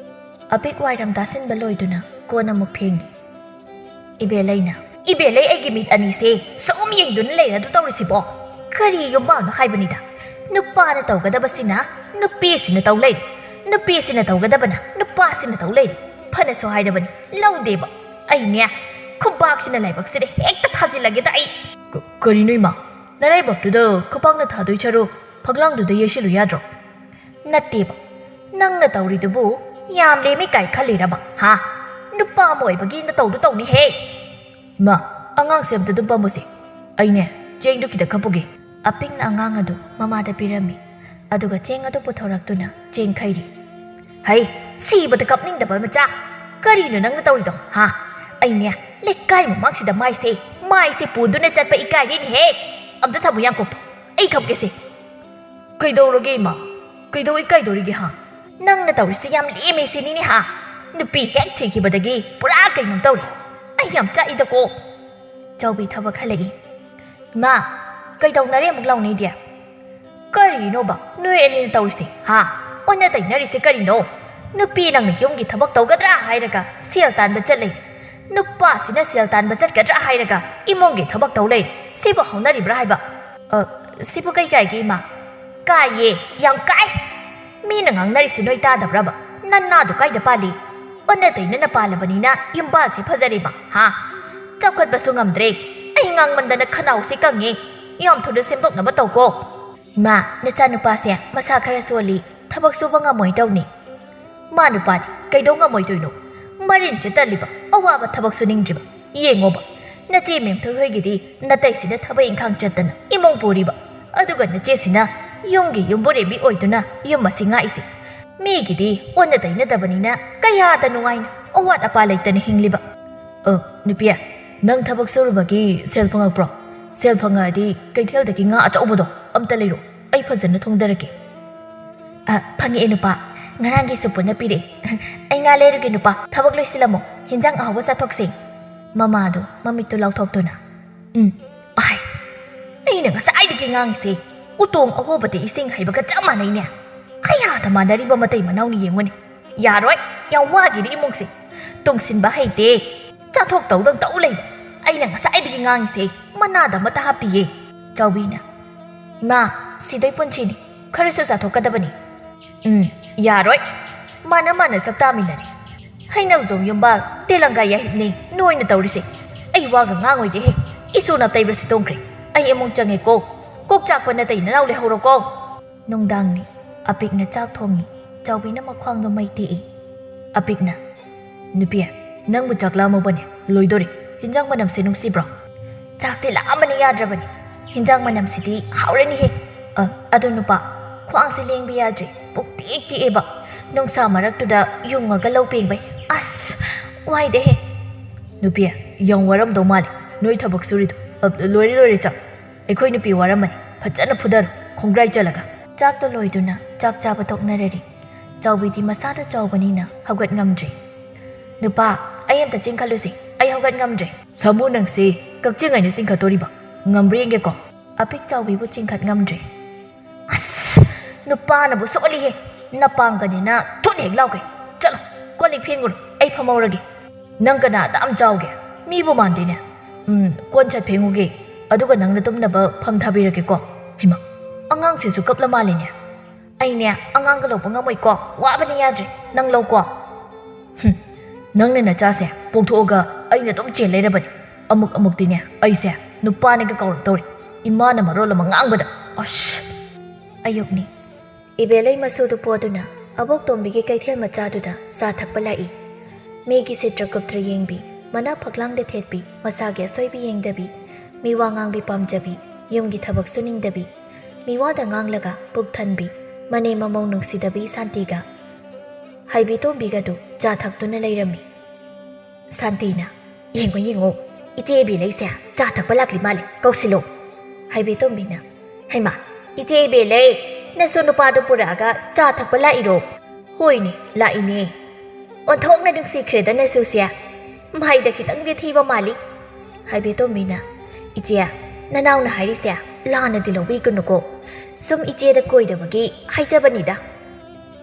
ꯑꯄꯤꯛ ꯋꯥꯏꯔꯝ ꯇꯥꯁꯤꯟꯕ ꯂꯣꯏꯗꯨꯅ ꯀꯣꯟ ꯑꯃꯨꯛ ꯐꯦꯡꯉꯤ꯫ ꯏꯕꯦꯂꯩꯅ, "ꯏꯕꯦꯂꯩ, ꯑꯩꯒꯤ ꯃꯤꯠ ꯑꯅꯤꯁꯦ ꯁꯨꯝ ꯌꯦꯡꯗꯨꯅ ꯂꯩꯔꯗꯨ ꯇꯧꯔꯤꯁꯤꯕꯣ? ꯀꯔꯤ ꯌꯨꯝꯕꯥꯜꯅꯣ ꯍꯥꯏꯕꯅꯤꯗ? ꯅꯨꯄꯥꯅ ꯇꯧꯒꯗꯕꯁꯤꯅ ꯅꯨꯄꯤꯁꯤꯅ ꯇꯧ ꯂꯩꯔꯦ, ꯅꯨꯄꯤꯁꯤꯅ ꯇꯧꯒꯗꯕꯅ ꯅꯨꯄꯥꯁꯤꯅ ꯇꯧ ꯂꯩꯔꯦ꯫ ꯐꯅꯁꯨ ꯍꯥꯏꯔꯕꯅꯤ, ꯂꯧꯗꯦꯕ꯫ ꯑꯩꯅꯦ, ꯈꯨꯕꯥꯛꯁꯤꯅ ꯂꯥꯏꯕꯛꯁꯤꯗ ꯍꯦꯛꯇ ꯊꯥꯖꯤꯜꯂꯒꯦꯗ ꯑꯩ꯫" "ꯀ-, ꯀꯔꯤꯅꯣ ꯏꯃꯥ? ꯅꯔꯥꯏꯕꯛꯇꯨꯗ ꯈꯨꯕꯥꯛꯅ ꯊꯥꯗꯣꯏ ꯁꯔꯨꯛ ꯐꯛꯂꯥꯡꯗꯨꯗ ꯌꯩꯁꯤꯜꯂꯨ ꯌꯥꯗ꯭ꯔꯣ?" "ꯅꯠꯇꯦꯕ, ꯅꯪꯅ ꯇꯧꯔꯤꯗꯨꯕꯨ ꯌꯥꯝ ꯂꯦꯝꯃꯤ ꯀꯥꯏ ꯈꯜꯂꯤꯔꯕ, ꯍꯥ? ꯅꯨꯄꯥ ꯑꯃ ꯑꯣꯏꯕꯒꯤ ꯅꯇꯧꯗꯨ ꯇꯧꯅꯤꯍꯦ꯫" "ꯏꯃꯥ, ꯑꯉꯥꯡꯁꯦ ꯑꯝꯇ ꯑꯗꯨꯝ ꯄꯝꯃꯨꯁꯦ꯫ ꯑꯩꯅꯦ, ꯆꯦꯡꯗꯨ ꯈꯤꯇ ꯈꯞꯄꯨꯒꯦ꯫" ꯑꯄꯤꯛꯅ ꯑꯉꯥꯡ ꯑꯗꯨ ꯃꯃꯥꯗ ꯄꯤꯔꯝꯃꯤ, ꯑꯗꯨꯒ ꯆꯦꯡ ꯑꯗꯨ ꯄꯨꯊꯣꯔꯛꯇꯨꯅ ꯆꯦꯡ ꯈꯩꯔꯤ꯫ "ꯍꯩ, ꯁꯤꯕꯗ ꯀꯞꯅꯤꯡꯗꯕ ꯃꯆꯥ! ꯀꯔꯤꯅꯣ ꯅꯪꯅ ꯇꯧꯔꯤꯗꯣ, ꯍꯥ? ꯑꯩꯅꯦ, ꯂꯩꯀꯥꯏ ꯃꯃꯥꯡꯁꯤꯗ ꯃꯥꯏꯁꯦ, ꯃꯥꯏꯁꯦ ꯄꯨꯗꯨꯅ ꯆꯠꯄ ꯏꯀꯥꯏꯔꯦꯅꯦꯍꯦ꯫ ꯑꯝꯇ ꯊꯝꯃꯨ ꯌꯥꯡꯀꯣꯛꯇꯣ, ꯑꯩ ꯈꯞꯀꯦꯁꯦ꯫" "ꯀꯩꯗꯧꯔꯒꯦ ꯏꯃꯥ? ꯀꯩꯗꯧ ꯏꯀꯥꯏꯗꯧꯔꯤꯒꯦ, ꯍꯥ?" "ꯅꯪꯅ ꯇꯧꯔꯤꯁꯦ ꯌꯥꯝ ꯂꯦꯝꯃꯦ ꯁꯤꯅꯤꯅꯦ, ꯍꯥ? ꯅꯨꯄꯤ ꯍꯦꯛ ꯊꯤꯈꯤꯕꯗꯒꯤ ꯄꯨꯔꯥ ꯀꯩꯅꯣꯝ ꯇꯧꯔꯦ꯫ ꯑꯩ ꯌꯥꯝ ꯆꯥꯛꯏꯗꯀꯣ꯫" ꯆꯥꯎꯕꯤ ꯊꯕꯛ ꯍꯜꯂꯛꯏ꯫ "ꯏꯃꯥ, ꯀꯩꯗꯧꯅꯔꯦ ꯑꯃꯨꯛ ꯂꯥꯎꯅꯩꯗꯤ? ꯀꯔꯤꯅꯣꯕ ꯅꯣꯏ ꯑꯅꯤꯅ ꯇꯧꯔꯤꯁꯦ, ꯍꯥ? ꯑꯣꯟꯅ ꯇꯩꯅꯔꯤꯁꯦ ꯀꯔꯤꯅꯣ? ꯅꯨꯄꯤ ꯅꯪꯅ ꯌꯨꯝꯒꯤ ꯊꯕꯛ ꯇꯧꯒꯗ꯭ꯔꯥ ꯍꯥꯏꯔꯒ ꯁꯦꯜ ꯇꯥꯟꯕ ꯆꯠꯂꯦ, ꯅꯨꯄꯥꯁꯤꯅ ꯁꯦꯜ ꯇꯥꯟꯕ ꯆꯠꯀꯗ꯭ꯔꯥ ꯍꯥꯏꯔꯒ ꯏꯃꯨꯡꯒꯤ ꯊꯕꯛ ꯇꯧ ꯂꯩꯔꯦ꯫ ꯁꯤꯕꯨ ꯍꯧꯅꯔꯤꯕ꯭ꯔꯥ ꯍꯥꯏꯕ?" "ꯑ, ꯁꯤꯕꯨ ꯀꯩ ꯀꯥꯏꯒꯦ, ꯏꯃꯥ?" "ꯀꯥꯏꯌꯦ, ꯌꯥꯝ ꯀꯥꯏ꯫ ꯃꯤꯅ ꯉꯥꯡꯅꯔꯤꯁꯦ ꯅꯣꯏ ꯇꯥꯗꯕ꯭ꯔꯕ? ꯅꯅꯥꯗꯣ ꯀꯥꯏꯗ ꯄꯥꯜꯂꯤ? ꯑꯣꯟꯅ ꯇꯩꯅꯅ ꯄꯥꯜꯂꯕꯅꯤꯅ ꯌꯨꯝꯕꯥꯜꯁꯦ ꯐꯖꯔꯦꯕ, ꯍꯥ? ꯆꯥꯎꯈꯠꯄꯁꯨ ꯉꯝꯗ꯭ꯔꯦ꯫ ꯑꯩ ꯉꯥꯡꯃꯟꯗꯅ ꯈꯅꯥꯎꯁꯦ ꯀꯪꯉꯦ꯫ ꯌꯥꯝ ꯊꯨꯅ ꯁꯦꯝꯗꯣꯛꯅꯕ ꯇꯧꯀꯣ꯫" "ꯏꯃꯥ, ꯅꯆꯥꯅꯨꯄꯥꯁꯦ ꯃꯁꯥ ꯈꯔ ꯁꯣꯜꯂꯤ, ꯊꯕꯛ ꯁꯨꯕ ꯉꯝꯃꯣꯏ ꯇꯧꯅꯤ꯫" "ꯃꯥ ꯅꯨꯄꯥꯅꯤ, ꯀꯩꯗꯧ ꯉꯝꯃꯣꯏꯗꯣꯏꯅꯣ? ꯃꯔꯤꯟ ꯆꯠꯇꯜꯂꯤꯕ, ꯑꯋꯥꯕ ꯊꯕꯛ ꯁꯨꯅꯤꯡꯗ꯭ꯔꯤꯕ꯫ ꯌꯦꯡꯉꯣꯕ, ꯅꯆꯦ ꯃꯦꯝꯊꯣꯏ ꯍꯣꯏꯒꯤꯗꯤ ꯅꯇꯩꯁꯤꯅ ꯊꯕꯛ ꯏꯪꯈꯥꯡ ꯆꯠꯇꯅ ꯏꯃꯨꯡ ꯄꯨꯔꯤꯕ, ꯑꯗꯨꯒ ꯅꯆꯦꯁꯤꯅ ꯌꯨꯝꯒꯤ ꯌꯨꯝꯕꯨꯔꯦꯝꯕꯤ ꯑꯣꯏꯗꯨꯅ ꯌꯨꯝ ꯑꯁꯤ ꯉꯥꯛꯏꯁꯦ꯫ ꯃꯤꯒꯤꯗꯤ ꯑꯣꯟꯅ ꯇꯩꯅꯗꯕꯅꯤꯅ ꯀꯌꯥꯗ ꯅꯨꯡꯉꯥꯏꯅ ꯑꯋꯥꯠ ꯑꯄꯥ ꯂꯩꯇꯅ ꯍꯤꯡꯂꯤꯕ꯫ ꯑ, ꯅꯨꯄꯤ, ꯅꯪ ꯊꯕꯛ ꯁꯨꯔꯨꯕꯒꯤ ꯁꯦꯜ ꯐꯪꯉꯛꯄ꯭ꯔꯣ? ꯁꯦꯜ ꯐꯪꯉꯛꯑꯗꯤ ꯀꯩꯊꯦꯜꯗꯒꯤ ꯉꯥ ꯑꯆꯧꯕꯗꯣ ꯑꯝꯇ ꯂꯩꯔꯣ, ꯑꯩ ꯐꯖꯅ ꯊꯣꯡꯗꯔꯛꯀꯦ꯫ ꯑ, ꯐꯪꯉꯛꯑꯦ ꯅꯨꯄꯥ, ꯉꯔꯥꯡꯒꯤꯁꯨ ꯄꯨꯟꯅ ꯄꯤꯔꯛꯑꯦ꯫ ꯑꯩ ꯉꯥ ꯂꯩꯔꯨꯒꯦ ꯅꯨꯄꯥ, ꯊꯕꯛ ꯂꯣꯏꯁꯤꯜꯂꯝꯃꯣ, ꯍꯤꯟꯖꯥꯡ ꯑꯍꯥꯎꯕ ꯆꯥꯊꯣꯛꯁꯦ꯫ ꯃꯃꯥꯗꯣ ꯃꯃꯤꯠꯇꯨ ꯂꯥꯎꯊꯣꯛꯇꯨꯅ, "ꯎꯝ, ꯑꯍꯥꯏ, ꯑꯩꯅ ꯉꯁꯥꯏꯗꯒꯤ ꯉꯥꯡꯉꯤꯁꯦ ꯎꯇꯣꯡ ꯑꯍꯣꯕꯗ ꯏꯁꯤꯡ ꯍꯩꯕꯒ ꯆꯞ ꯃꯥꯟꯅꯩꯅꯦ꯫ ꯀꯌꯥꯗ ꯃꯥꯟꯅꯔꯤꯕ ꯃꯇꯩ ꯃꯅꯥꯎꯅꯤ ꯌꯦꯡꯉꯨꯅꯦ꯫ ꯌꯥꯔꯣꯏ, ꯌꯥꯝ ꯋꯥꯈꯤꯅꯤ ꯏꯃꯨꯡꯁꯦ꯫ ꯇꯨꯡꯁꯤꯟꯕ ꯍꯩꯇꯦ, ꯆꯥꯊꯣꯛꯇꯧꯗꯪ ꯇꯧ ꯂꯩꯕ꯫ ꯑꯩꯅ ꯉꯁꯥꯏꯗꯒꯤ ꯉꯥꯡꯉꯤꯁꯦ ꯃꯅꯥꯗ ꯑꯃꯠꯇ ꯍꯥꯞꯇꯤꯌꯦ꯫" ꯆꯥꯎꯕꯤꯅ, "ꯏꯃꯥ, ꯁꯤꯗꯣꯏ ꯄꯨꯟꯁꯤꯅꯤ, ꯈꯔꯁꯨ ꯆꯥꯊꯣꯛꯀꯗꯕꯅꯤ꯫" "ꯎꯝ, ꯌꯥꯔꯣꯏ, ꯃꯥꯅ ꯃꯥꯅ ꯆꯥꯛ ꯆꯥꯃꯤꯟꯅꯔꯦ꯫ ꯍꯩꯅꯧꯖꯣꯡ ꯌꯨꯝꯕꯥꯜ ꯇꯦꯂꯪꯒꯥ ꯌꯥꯍꯤꯞꯅꯤ ꯅꯣꯏꯅ ꯇꯧꯔꯤꯁꯦ꯫ ꯑꯩ ꯋꯥꯒ ꯉꯥꯡꯉꯣꯏꯗꯦꯍꯦ, ꯏꯁꯨ ꯅꯥꯇꯩꯕꯁꯤ ꯇꯣꯡꯈ꯭ꯔꯦ꯫ ꯑꯩ ꯏꯃꯨꯡ ꯆꯪꯉꯦꯀꯣ, ꯀꯣꯛ ꯆꯥꯛꯄ ꯅꯇꯩ ꯅꯅꯥꯎ ꯂꯩꯍꯧꯔꯣꯀꯣ꯫" ꯅꯨꯡꯗꯥꯡꯅꯤ꯫ ꯑꯄꯤꯛꯅ ꯆꯥꯛ ꯊꯣꯡꯉꯤ꯫ ꯆꯥꯎꯕꯤꯅ ꯃꯈ꯭ꯋꯥꯡꯗꯣ ꯃꯩ ꯇꯦꯛꯏ꯫ ꯑꯄꯤꯛꯅ, "ꯅꯨꯄꯤ, ꯅꯪꯕꯨ ꯆꯥꯛ ꯂꯥꯝꯃꯕꯅꯦ? ꯂꯣꯏꯗꯣꯔꯦ꯫ ꯍꯤꯟꯖꯥꯡ ꯃꯅꯝꯁꯦ ꯅꯨꯡꯁꯤꯕ꯭ꯔꯣ?" "ꯆꯥꯛꯇꯤ ꯂꯥꯝꯕꯅ ꯌꯥꯗ꯭ꯔꯕꯅꯤ꯫ ꯍꯤꯟꯖꯥꯡ ꯃꯅꯝꯁꯤꯗꯤ ꯍꯥꯎꯔꯅꯤꯍꯦ꯫ ꯑ, ꯑꯗꯣ ꯅꯨꯄꯥ, ꯈ꯭ꯋꯥꯡꯁꯦ ꯂꯦꯡꯕ ꯌꯥꯗ꯭ꯔꯦ꯫ ꯄꯨꯛ ꯇꯦꯛ ꯇꯦꯛꯑꯦꯕ꯫ ꯅꯨꯡꯁꯥ ꯃꯔꯛꯇꯨꯗ ꯌꯨꯡꯉꯒ ꯂꯧ ꯄꯦꯡꯕꯩ꯫ ꯑꯁ, ꯋꯥꯏꯗꯦꯍꯦ꯫" "ꯅꯨꯄꯤ, ꯌꯥꯝ ꯋꯥꯔꯝꯗꯧ ꯃꯥꯜꯂꯦ ꯅꯣꯏ ꯊꯕꯛ ꯁꯨꯔꯤꯗꯣ꯫ ꯑ, ꯂꯣꯏꯔꯦ, ꯂꯣꯏꯔꯦ ꯆꯥꯛ꯫ ꯑꯩꯈꯣꯏ ꯅꯨꯄꯤ ꯋꯥꯔꯝꯃꯅꯤ꯫ ꯐꯖꯅ ꯐꯨꯗꯔꯣ, ꯈꯣꯡꯒ꯭ꯔꯥꯏ ꯆꯜꯂꯒ꯫" ꯆꯥꯛꯇꯣ ꯂꯣꯏꯗꯨꯅ ꯆꯥꯛ ꯆꯥꯕ ꯇꯣꯛꯅꯔꯔꯤ꯫ ꯆꯥꯎꯕꯤꯗꯤ ꯃꯁꯥꯗꯣ ꯆꯥꯎꯕꯅꯤꯅ ꯍꯧꯒꯠ ꯉꯝꯗ꯭ꯔꯦ꯫ "ꯅꯨꯄꯥ, ꯑꯩ ꯑꯝꯇ ꯆꯤꯡꯈꯠꯂꯨꯁꯤ, ꯑꯩ ꯍꯧꯒꯠ ꯉꯝꯗ꯭ꯔꯦ꯫" "ꯁꯥꯃꯨ ꯅꯪꯁꯦ ꯀꯛꯆꯤꯡ ꯍꯥꯏꯅ ꯆꯤꯡꯈꯠꯇꯣꯔꯤꯕ? ꯉꯝꯕ꯭ꯔꯥ ꯌꯦꯡꯒꯦꯀꯣ꯫" ꯑꯄꯤꯛ ꯆꯥꯎꯕꯤꯕꯨ ꯆꯤꯡꯈꯠ ꯉꯝꯗ꯭ꯔꯦ꯫ "ꯑꯁ, ꯅꯨꯄꯥꯅꯕꯨ ꯁꯣꯛꯍꯜꯂꯤꯍꯦ꯫ ꯅꯄꯥꯡꯒꯅꯤꯅ ꯊꯨꯠ ꯍꯦꯛ ꯂꯥꯎꯒꯦ꯫ ꯆꯠꯂꯣ, ꯀꯣꯜ ꯂꯤꯛ ꯐꯦꯡꯉꯨꯔꯣ, ꯑꯩ ꯐꯝꯍꯧꯔꯒꯦ꯫" "ꯅꯪ ꯀꯅꯥ ꯑꯗꯥꯝ ꯆꯥꯎꯒꯦ? ꯃꯤꯕꯨ ꯃꯥꯟꯗꯦꯅꯦ꯫ ꯎꯝ, ꯀꯣꯟ ꯁꯠ ꯐꯦꯡꯉꯨꯒꯦ, ꯑꯗꯨꯒ ꯅꯪꯅ ꯇꯨꯝꯅꯕ ꯐꯝ ꯊꯥꯕꯤꯔꯒꯦꯀꯣ꯫" ꯍꯩꯃꯥ, ꯑꯉꯥꯡꯁꯤꯁꯨ ꯀꯞꯂ ꯃꯥꯜꯂꯦꯅꯦ꯫ "ꯑꯩꯅꯦ ꯑꯉꯥꯡꯒ ꯂꯧꯕ ꯉꯝꯃꯣꯏꯀꯣ, ꯋꯥꯕꯅ ꯌꯥꯗ꯭ꯔꯦ, ꯅꯪ ꯂꯧꯀꯣ꯫" "ꯍꯨꯝ, ꯅꯪꯅ ꯅꯆꯥꯁꯦ ꯄꯣꯛꯊꯣꯛꯑꯒ ꯑꯩꯅ ꯑꯗꯨꯝ ꯆꯦꯟ ꯂꯩꯔꯕꯅꯤ꯫ ꯑꯃꯨꯛ ꯑꯃꯨꯛꯇꯤꯅꯦ ꯑꯩꯁꯦ ꯅꯨꯄꯥꯅꯦꯒ ꯀꯧꯔꯛꯇꯧꯔꯤ, ꯏꯃꯥꯅ ꯃꯔꯣꯜ ꯑꯃ ꯉꯥꯡꯕꯗ꯫ ꯑꯁ!" ꯑꯌꯨꯛꯅꯤ꯫ ꯏꯕꯦꯂꯩ ꯃꯁꯨꯗꯨ ꯄꯣꯗꯨꯅ ꯑꯕꯣꯛꯇꯣꯝꯕꯤꯒꯤ ꯀꯩꯊꯦꯜ ꯃꯆꯥꯗꯨꯗ ꯆꯥ ꯊꯛꯄ ꯂꯥꯛꯏ꯫ ꯃꯤꯒꯤ ꯁꯤꯇ꯭ꯔꯒꯨꯞꯇ꯭ꯔ ꯌꯦꯡꯕꯤ, ꯃꯅꯥ ꯐꯛꯂꯥꯡꯗ ꯊꯦꯠꯄꯤ, ꯃꯁꯥꯒꯤ ꯑꯁꯣꯏꯕ ꯌꯦꯡꯗꯕꯤ, ꯃꯤꯋꯥ ꯉꯥꯡꯕꯤ ꯄꯥꯝꯖꯕꯤ, ꯌꯨꯝꯒꯤ ꯊꯕꯛ ꯁꯨꯅꯤꯡꯗꯕꯤ, ꯃꯤꯋꯥꯗ ꯉꯥꯡꯂꯒ ꯄꯨꯛ ꯊꯟꯕꯤ, ꯃꯅꯦꯝ ꯃꯃꯧ ꯅꯨꯡꯁꯤꯗꯕꯤ ꯁꯥꯟꯇꯤꯒ ꯍꯥꯏꯕꯤꯇꯣꯝꯕꯤꯒꯗꯨ ꯆꯥ ꯊꯛꯇꯨꯅ ꯂꯩꯔꯝꯃꯤ꯫ ꯁꯥꯟꯇꯤꯅ, "ꯌꯦꯡꯉꯣ, ꯌꯦꯡꯉꯣ, ꯏꯆꯦ ꯏꯕꯦꯂꯩꯁꯦ ꯆꯥ ꯊꯛꯄ ꯂꯥꯛꯂꯤ ꯃꯥꯜꯂꯦ, ꯀꯧꯁꯤꯜꯂꯣ꯫" ꯍꯥꯏꯕꯤꯇꯣꯝꯕꯤꯅ, "ꯍꯩꯃꯥ, ꯏꯆꯦ ꯏꯕꯦꯂꯩ, ꯅꯁꯨ ꯅꯨꯄꯥꯗꯨ ꯄꯨꯔꯛꯑꯒ ꯆꯥ ꯊꯛꯄ ꯂꯥꯛꯏꯔꯣ?" "ꯍꯣꯏꯅꯦ, ꯂꯥꯛꯏꯅꯦ꯫ ꯑꯣꯟꯊꯣꯛꯅ ꯅꯨꯡꯁꯤꯈ꯭ꯔꯦꯗ ꯅꯁꯨꯁꯦ꯫ ꯃꯍꯩꯗ ꯈꯤꯇꯪꯗꯤ ꯊꯤꯕ ꯃꯥꯜꯂꯤ꯫" ꯍꯥꯏꯕꯤꯇꯣꯝꯕꯤꯅ, "ꯏꯆꯦ, ꯅꯅꯥꯎꯅ ꯍꯥꯏꯔꯤꯁꯦ ꯂꯥꯟꯅꯗꯤ ꯂꯧꯕꯤꯒꯅꯨꯀꯣ꯫ ꯁꯨꯝ ꯏꯆꯦꯗ ꯀꯣꯏꯗꯕꯒꯤ ꯍꯥꯏꯖꯕꯅꯤꯗ꯫"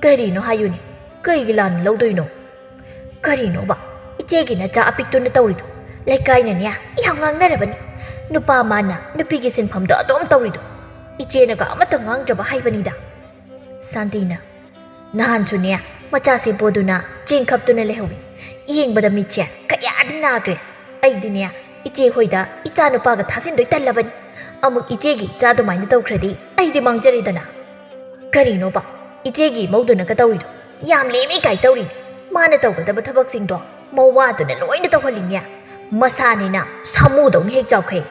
"ꯀꯔꯤꯅꯣ ꯍꯥꯏꯌꯨꯅꯦ, ꯀꯩꯒꯤ ꯂꯥꯟꯅ ꯂꯧꯗꯣꯏꯅꯣ?" "ꯀꯔꯤꯅꯣꯕ ꯏꯆꯦꯒꯤ ꯅꯆꯥ ꯑꯄꯤꯛꯇꯨꯅ ꯇꯧꯔꯤꯗꯣ? ꯂꯩꯀꯥꯏꯅꯅꯦ ꯌꯥꯝ ꯉꯥꯡꯅꯔꯕꯅꯤ꯫ ꯅꯨꯄꯥ ꯃꯥꯅ ꯅꯨꯄꯤꯒꯤ ꯁꯤꯟꯐꯝꯗꯣ ꯑꯗꯨꯝ ꯇꯧꯔꯤꯗꯣ꯫ ꯏꯆꯦꯅꯒ ꯑꯃꯠꯇ ꯉꯥꯡꯗ꯭ꯔꯕ ꯍꯥꯏꯕꯅꯤꯗ꯫" ꯁꯥꯟꯇꯤꯅ, "ꯅꯍꯥꯟꯁꯨꯅꯦ ꯃꯆꯥ ꯁꯦꯄꯣꯗꯨꯅ ꯆꯦꯡ ꯈꯞꯇꯨꯅ ꯂꯩꯍꯧꯏ꯫ ꯌꯦꯡꯕꯗ ꯃꯤꯠꯁꯦ ꯀꯌꯥꯗꯤ ꯅꯥꯈ꯭ꯔꯦ꯫ ꯑꯩꯗꯤꯅꯦ ꯏꯆꯦ ꯍꯣꯏꯗ ꯏꯆꯥ ꯅꯨꯄꯥꯒ ꯊꯥꯖꯤꯟꯗꯣꯏ ꯇꯜꯂꯕꯅꯤ꯫ ꯑꯃꯨꯛ ꯏꯆꯦꯒꯤ ꯏꯆꯥ ꯑꯗꯨꯃꯥꯏꯅ ꯇꯧꯈ꯭ꯔꯗꯤ ꯑꯩꯗꯤ ꯃꯥꯡꯖꯔꯦꯗꯅ꯫" "ꯀꯔꯤꯅꯣꯕ ꯏꯆꯦꯒꯤ ꯏꯃꯧꯗꯨꯅꯒ ꯇꯧꯔꯤꯗꯣ? ꯌꯥꯝ ꯂꯦꯝꯃꯤ ꯀꯥꯏ ꯇꯧꯔꯤ꯫ ꯃꯥꯅ ꯇꯧꯒꯗꯕ ꯊꯕꯛꯁꯤꯡꯗꯣ ꯃꯋꯥꯗꯨꯅ ꯂꯣꯏꯅ ꯇꯧꯍꯜꯂꯤꯅꯦ꯫ ꯃꯁꯥꯅꯤꯅ ꯁꯥꯃꯨꯗꯧꯅ ꯍꯦꯛ ꯆꯥꯎꯈꯩ꯫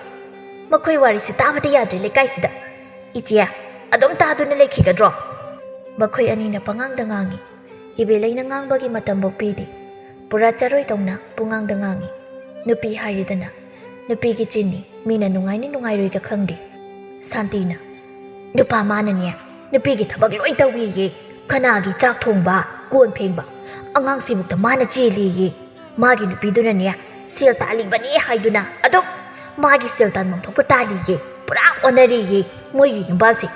ꯃꯈꯣꯏ ꯋꯥꯔꯤꯁꯤ ꯇꯥꯕꯗ ꯌꯥꯗ꯭ꯔꯦ ꯂꯩꯀꯥꯏꯁꯤꯗ꯫ ꯏꯆꯦ, ꯑꯗꯨꯝ ꯇꯥꯗꯨꯅ ꯂꯩꯈꯤꯒꯗ꯭ꯔꯣ?" ꯃꯈꯣꯏ ꯑꯅꯤꯅ ꯄꯉꯥꯡꯗ ꯉꯥꯡꯉꯤ꯫ ꯏꯕꯦꯂꯩꯅ ꯉꯥꯡꯕꯒꯤ ꯃꯇꯝꯐꯥꯎ ꯄꯤꯗꯦ꯫ ꯄꯨꯔꯥ ꯆꯔꯣꯏꯗꯧꯅ ꯄꯨꯡꯉꯥꯡꯗ ꯉꯥꯡꯉꯤ꯫ ꯅꯨꯄꯤ ꯍꯥꯏꯔꯦꯗꯅ, ꯅꯨꯄꯤꯒꯤ ꯆꯤꯟꯅꯤ, ꯃꯤꯅ ꯅꯨꯡꯉꯥꯏꯅꯤ ꯅꯨꯡꯉꯥꯏꯔꯣꯏꯒ ꯈꯪꯗꯦ꯫ ꯁꯥꯟꯇꯤꯅ, "ꯅꯨꯄꯥ ꯃꯥꯅꯅꯦ ꯅꯨꯄꯤꯒꯤ ꯊꯕꯛ ꯂꯣꯏ ꯇꯧꯋꯦꯌꯦ꯫ ꯀꯅꯥꯒꯤ ꯆꯥꯛ ꯊꯣꯡꯕ, ꯀꯣꯟ ꯐꯦꯡꯕ, ꯑꯉꯥꯡꯁꯤꯕꯨꯛꯇ ꯃꯥꯅ ꯆꯦꯜꯂꯦꯌꯦ꯫ ꯃꯥꯒꯤ ꯅꯨꯄꯤꯗꯨꯅꯅꯦ ꯁꯦꯜ ꯇꯥꯜꯂꯤꯕꯅꯤ ꯍꯥꯏꯗꯨꯅ ꯑꯗꯨꯝ ꯃꯥꯒꯤ ꯁꯦꯜ ꯇꯥꯟꯐꯝ ꯊꯣꯛꯄ ꯇꯥꯜꯂꯤꯌꯦ꯫ ꯄꯨꯔꯥ ꯑꯣꯟꯅꯔꯦꯌꯦ ꯃꯣꯏꯒꯤ ꯌꯨꯝꯕꯥꯜꯁꯦ꯫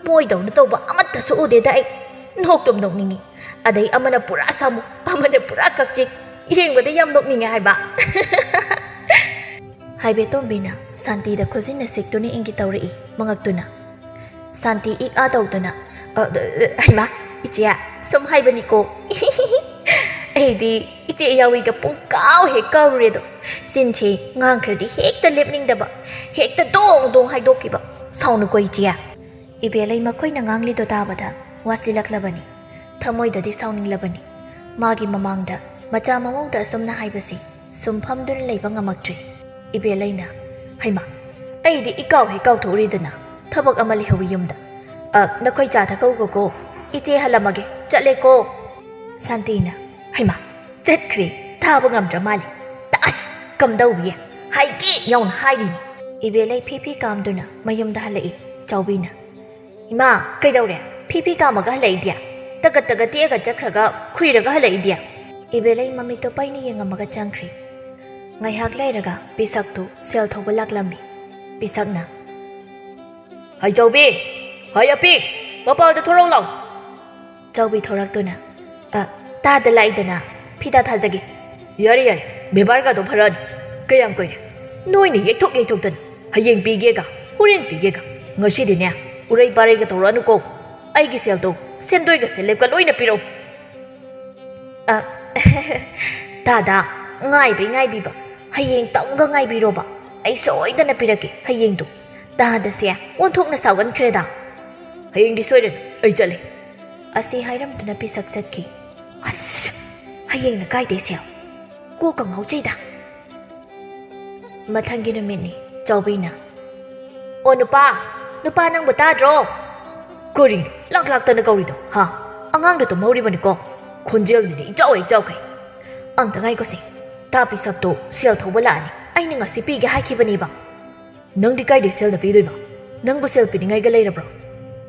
ꯃꯣꯏꯗꯧꯅ ꯇꯧꯕ ꯑꯃꯠꯇꯁꯨ ꯎꯗꯦꯗ ꯑꯩ꯫ ꯅꯣꯛꯇꯨꯝ ꯅꯣꯛꯅꯤꯡꯉꯤ꯫ ꯑꯗꯩ ꯑꯃꯅ ꯄꯨꯔꯥ ꯁꯥꯃꯨ, ꯑꯃꯅ ꯄꯨꯔꯥ ꯀꯛꯆꯦꯡ꯫ ꯌꯦꯡꯕꯗ ꯌꯥꯝ ꯅꯣꯛꯅꯤꯡꯉꯦ ꯍꯥꯏꯕ꯫" ꯍꯥꯏꯕꯦꯇꯣꯝꯕꯤꯅ ꯁꯥꯟꯇꯤꯗ ꯈꯨꯖꯤꯟꯅ ꯁꯤꯛꯇꯨꯅ ꯏꯪꯒꯤ ꯇꯧꯔꯛꯏ ꯃꯉꯛꯇꯨꯅ꯫ ꯁꯥꯟꯇꯤ ꯏꯛ ꯑꯥ ꯇꯧꯗꯨꯅ, "ꯑ, ꯑ, ꯍꯩꯃꯥ, ꯏꯆꯦ, ꯁꯨꯝ ꯍꯥꯏꯕꯅꯤꯀꯣ꯫" "ꯑꯩꯗꯤ ꯏꯆꯦ ꯌꯥꯎꯏꯒ ꯄꯨꯡ ꯀꯥꯎ ꯍꯦꯛ ꯀꯥꯎꯔꯨꯔꯦꯗꯣ꯫ ꯆꯤꯟꯁꯦ ꯉꯥꯡꯈ꯭ꯔꯗꯤ ꯍꯦꯛꯇ ꯂꯦꯞꯅꯤꯡꯗꯕ, ꯍꯦꯛꯇ ꯗꯣꯡ ꯗꯣꯡ ꯍꯥꯏꯗꯣꯛꯈꯤꯕ꯫ ꯁꯥꯎꯅꯨꯀꯣ ꯏꯆꯦ꯫" ꯏꯕꯦꯂꯩ ꯃꯈꯣꯏꯅ ꯉꯥꯡꯂꯤꯗꯣ ꯇꯥꯕꯗ ꯋꯥꯁꯤꯜꯂꯛꯂꯕꯅꯤ꯫ ꯊꯃꯣꯏꯗꯗꯤ ꯁꯥꯎꯅꯤꯡꯂꯕꯅꯤ꯫ ꯃꯥꯒꯤ ꯃꯃꯥꯡꯗ ꯃꯆꯥ ꯃꯃꯧꯗ ꯑꯁꯨꯝꯅ ꯍꯥꯏꯕꯁꯤ ꯁꯨꯝ ꯐꯝꯗꯨꯅ ꯂꯩꯕ ꯉꯝꯃꯛꯇ꯭ꯔꯦ꯫ ꯏꯕꯦꯜ ꯑꯩꯅ, "ꯍꯩꯃꯥ, ꯑꯩꯗꯤ ꯏꯀꯥꯎ ꯍꯦꯛ ꯀꯥꯎꯊꯣꯛꯎꯔꯤꯗꯅ, ꯊꯕꯛ ꯑꯃ ꯂꯩꯍꯧꯋꯤ ꯌꯨꯝꯗ꯫ ꯑ, ꯅꯈꯣꯏ ꯆꯥ ꯊꯛꯍꯧꯒꯣꯀꯣ, ꯏꯆꯦ ꯍꯜꯂꯝꯃꯒꯦ, ꯆꯠꯂꯦꯀꯣ"꯫ ꯁꯥꯟꯇꯤꯅ, "ꯍꯩꯃꯥ, ꯆꯠꯈ꯭ꯔꯦ, ꯊꯥꯕ ꯉꯝꯗ꯭ꯔ ꯃꯥꯜꯂꯦ꯫ ꯇꯥꯁ, ꯀꯝꯗꯧꯕꯤ? ꯍꯥꯏꯒꯦ ꯌꯥꯎꯅ ꯍꯥꯏꯔꯤꯅꯤ"꯫ ꯏꯕꯦꯜ ꯑꯩ ꯐꯤ ꯐꯤ ꯀꯥꯝꯗꯨꯅ ꯃꯌꯨꯝꯗ ꯍꯜꯂꯛꯏ꯫ ꯆꯥꯎꯕꯤꯅ, "ꯏꯃꯥ, ꯀꯩꯗꯧꯔꯦ? ꯐꯤ ꯐꯤ ꯀꯥꯝꯃꯒ ꯍꯜꯂꯛꯏꯗꯤ? ꯇꯒꯠ ꯇꯒꯠ ꯇꯦꯛꯑꯒ ꯆꯠꯈ꯭ꯔꯒ ꯈꯨꯏꯔꯒ ꯍꯜꯂꯛꯏꯗꯤ?" ꯏꯕꯦꯜ ꯑꯩ ꯃꯃꯤꯠꯇꯣ ꯄꯩꯅ ꯌꯦꯡꯉꯝꯃꯒ ꯆꯪꯈ꯭ꯔꯦ꯫ ꯉꯥꯏꯍꯥꯛ ꯂꯩꯔꯒ ꯄꯤꯁꯛꯇꯨ ꯁꯦꯜ ꯊꯧꯕ ꯂꯥꯛꯂꯝꯃꯤ꯫ ꯄꯤꯁꯛꯅ, "ꯍꯩ ꯆꯥꯎꯕꯤ! ꯍꯩ ꯑꯄꯤꯛ! ꯃꯄꯥꯜꯗ ꯊꯣꯔꯛꯎ ꯂꯥꯎ!" ꯆꯥꯎꯕꯤ ꯊꯣꯔꯛꯇꯨꯅ, "ꯑ, ꯇꯥꯗ ꯂꯥꯛꯏꯗꯅ, ꯐꯤꯗꯥ ꯊꯥꯖꯒꯦ"꯫ "ꯌꯥꯔꯦ, ꯌꯥꯔꯦ, ꯕꯦꯕꯥꯔꯒꯗꯣ ꯐꯔꯅꯤ꯫ ꯀꯌꯥꯝ ꯀꯨꯏꯔꯦ? ꯅꯣꯏꯅ ꯌꯩꯊꯣꯛ ꯌꯩꯊꯣꯛꯇꯅ, ꯍꯌꯦꯡ ꯄꯤꯒꯦꯒ, ꯍꯣꯔꯦꯟ ꯄꯤꯒꯦꯒ꯫ ꯉꯁꯤꯗꯤꯅꯦ, ꯎꯔꯩ ꯄꯥꯔꯩꯒ ꯇꯧꯔꯛꯑꯅꯨꯀꯣ꯫ ꯑꯩꯒꯤ ꯁꯦꯜꯗꯣ, ꯁꯦꯟꯗꯣꯏꯒ ꯁꯦꯜꯂꯦꯞꯀ ꯂꯣꯏꯅ ꯄꯤꯔꯛꯎ"꯫ "ꯑ, ꯇꯥꯗ, ꯉꯥꯏꯕꯩ ꯉꯥꯏꯕꯤꯕ꯫ ꯍꯌꯦꯡ ꯇꯪꯒ ꯉꯥꯏꯕꯤꯔꯣꯕ꯫ ꯑꯩ ꯁꯣꯏꯗꯅ ꯄꯤꯔꯛꯀꯦ ꯍꯌꯦꯡꯗꯣ꯫ ꯇꯥꯗꯁꯦ ꯑꯣꯟꯊꯣꯛꯅ ꯁꯥꯎꯒꯟꯈ꯭ꯔꯦꯗ"꯫ "ꯍꯌꯦꯡꯗꯤ ꯁꯣꯏꯔꯅꯤ, ꯑꯩ ꯆꯠꯂꯦ"꯫ ꯑꯁꯤ ꯍꯥꯏꯔꯝꯗꯨꯅ ꯄꯤꯁꯛ ꯆꯠꯈꯤ꯫ ꯑꯁ! ꯍꯌꯦꯡꯅ ꯀꯥꯏꯗꯩ ꯁꯦꯜ? ꯀꯣꯛꯀ ꯉꯥꯎꯖꯩꯗ꯫ ꯃꯊꯪꯒꯤ ꯅꯨꯃꯤꯠꯅꯤ꯫ ꯆꯥꯎꯕꯤꯅ, "ꯑꯣ ꯅꯨꯄꯥ, ꯅꯨꯄꯥ ꯅꯪꯕꯨ ꯇꯥꯗ꯭ꯔꯣ?" "ꯀꯔꯤꯅꯣ ꯂꯥꯛ ꯂꯥꯛꯇꯅ ꯀꯧꯔꯤꯗꯣ, ꯍꯥ? ꯑꯉꯥꯡꯗꯣ ꯇꯨꯝꯍꯧꯔꯤꯕꯅꯤꯀꯣ꯫ ꯈꯣꯟꯖꯦꯜꯗꯨꯗꯤ ꯏꯆꯥꯎ ꯍꯦꯛ ꯆꯥꯎꯈꯩ"꯫ "ꯑꯝꯇ ꯉꯥꯏꯈꯣꯁꯦ, ꯇꯥ ꯄꯤꯁꯛꯇꯣ ꯁꯦꯜ ꯊꯧꯕ ꯂꯥꯛꯑꯅꯤ, ꯑꯩꯅ ꯉꯁꯤ ꯄꯤꯒꯦ ꯍꯥꯏꯈꯤꯕꯅꯦꯕ"꯫ "ꯅꯪꯗꯤ ꯀꯥꯏꯗꯩ ꯁꯦꯜꯗ ꯄꯤꯗꯣꯏꯕ? ꯅꯪꯕꯨ ꯁꯦꯜ ꯄꯤꯅꯤꯡꯉꯥꯏꯒ ꯂꯩꯔꯕ꯭ꯔꯣ?"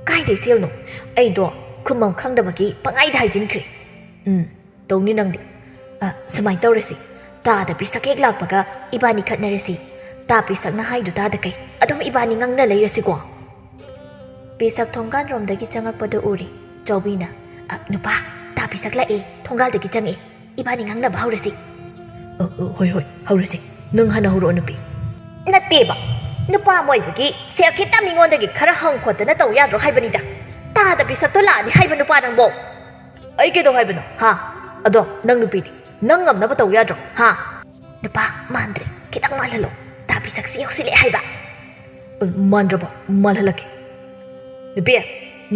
"ꯀꯥꯏꯗꯩ ꯁꯦꯜꯅꯣ? ꯑꯩꯗꯣ ꯈꯨꯝꯐꯝ ꯈꯪꯗꯕꯒꯤ ꯄꯪꯍꯥꯏꯗ ꯍꯥꯏꯖꯤꯟꯈ꯭ꯔꯦ"꯫ "ꯎꯝ, ꯇꯧꯅꯤ ꯅꯪꯗꯤ꯫ ꯑ, ꯁꯨꯃꯥꯏꯅ ꯇꯧꯔꯁꯤ, ꯇꯥꯗ ꯄꯤꯁꯛ ꯍꯦꯛ ꯂꯥꯛꯄꯒ ꯏꯕꯥꯅꯤ ꯈꯠꯅꯔꯁꯤ꯫ ꯇꯥ ꯄꯤꯁꯛꯅ ꯍꯥꯏꯗꯨ ꯇꯥꯗ ꯀꯩ, ꯑꯗꯨꯝ ꯏꯕꯥꯅꯤ ꯉꯥꯡꯅ ꯂꯩꯔꯁꯤꯀꯣ"꯫ ꯄꯤꯁꯛ ꯊꯣꯡꯒꯥꯟꯔꯣꯝꯗꯒꯤ ꯆꯪꯉꯛꯄꯗꯨ ꯎꯔꯦ꯫ ꯆꯥꯎꯕꯤꯅ, "ꯑ, ꯅꯨꯄꯥ, ꯇꯥ ꯄꯤꯁꯛ ꯂꯥꯛꯑꯦ, ꯊꯣꯡꯒꯥꯜꯗꯒꯤ ꯆꯪꯉꯛꯑꯦ, ꯏꯕꯥꯅꯤ ꯉꯥꯡꯅꯕ ꯍꯧꯔꯁꯤ"꯫ "ꯑ, ꯑ, ꯍꯣꯏ, ꯍꯣꯏ, ꯍꯧꯔꯁꯤ꯫ ꯅꯪ ꯍꯥꯟꯅ ꯍꯧꯔꯛꯑꯣ, ꯅꯨꯄꯤ"꯫ "ꯅꯠꯇꯦꯕ, ꯅꯨꯄꯥ ꯑꯃ ꯑꯣꯏꯕꯒꯤ ꯁꯦꯜ ꯈꯤꯇ ꯃꯤꯉꯣꯟꯗꯒꯤ ꯈꯔ ꯍꯪ ꯈꯣꯠꯇꯅ ꯇꯧ ꯌꯥꯗ꯭ꯔꯣ ꯍꯥꯏꯕꯅꯤꯗ꯫ ꯇꯥꯗ ꯄꯤꯁꯛꯇꯣ ꯂꯥꯛꯑꯅꯤ ꯍꯥꯏꯕ ꯅꯨꯄꯥ ꯅꯪꯕꯣ"꯫ "ꯑꯩ ꯀꯩꯗꯧ ꯍꯥꯏꯕꯅꯣ, ꯍꯥ? ꯑꯗꯣ ꯅꯪ ꯅꯨꯄꯤꯅꯤ, ꯅꯪ ꯉꯝꯅꯕ ꯇꯧ ꯌꯥꯗ꯭ꯔꯣ, ꯍꯥ?" "ꯅꯨꯄꯥ ꯃꯥꯟꯗ꯭ꯔꯦ, ꯈꯤꯇꯪ ꯃꯥꯜꯍꯜꯂꯣ꯫ ꯇꯥ ꯄꯤꯁꯛꯁꯤ ꯌꯧꯁꯤꯜꯂꯛꯑꯦ ꯍꯥꯏꯕ"꯫ "ꯑ, ꯃꯥꯟꯗ꯭ꯔꯕꯣ? ꯃꯥꯜꯍꯜꯂꯛꯀꯦ꯫ ꯅꯨꯄꯤ,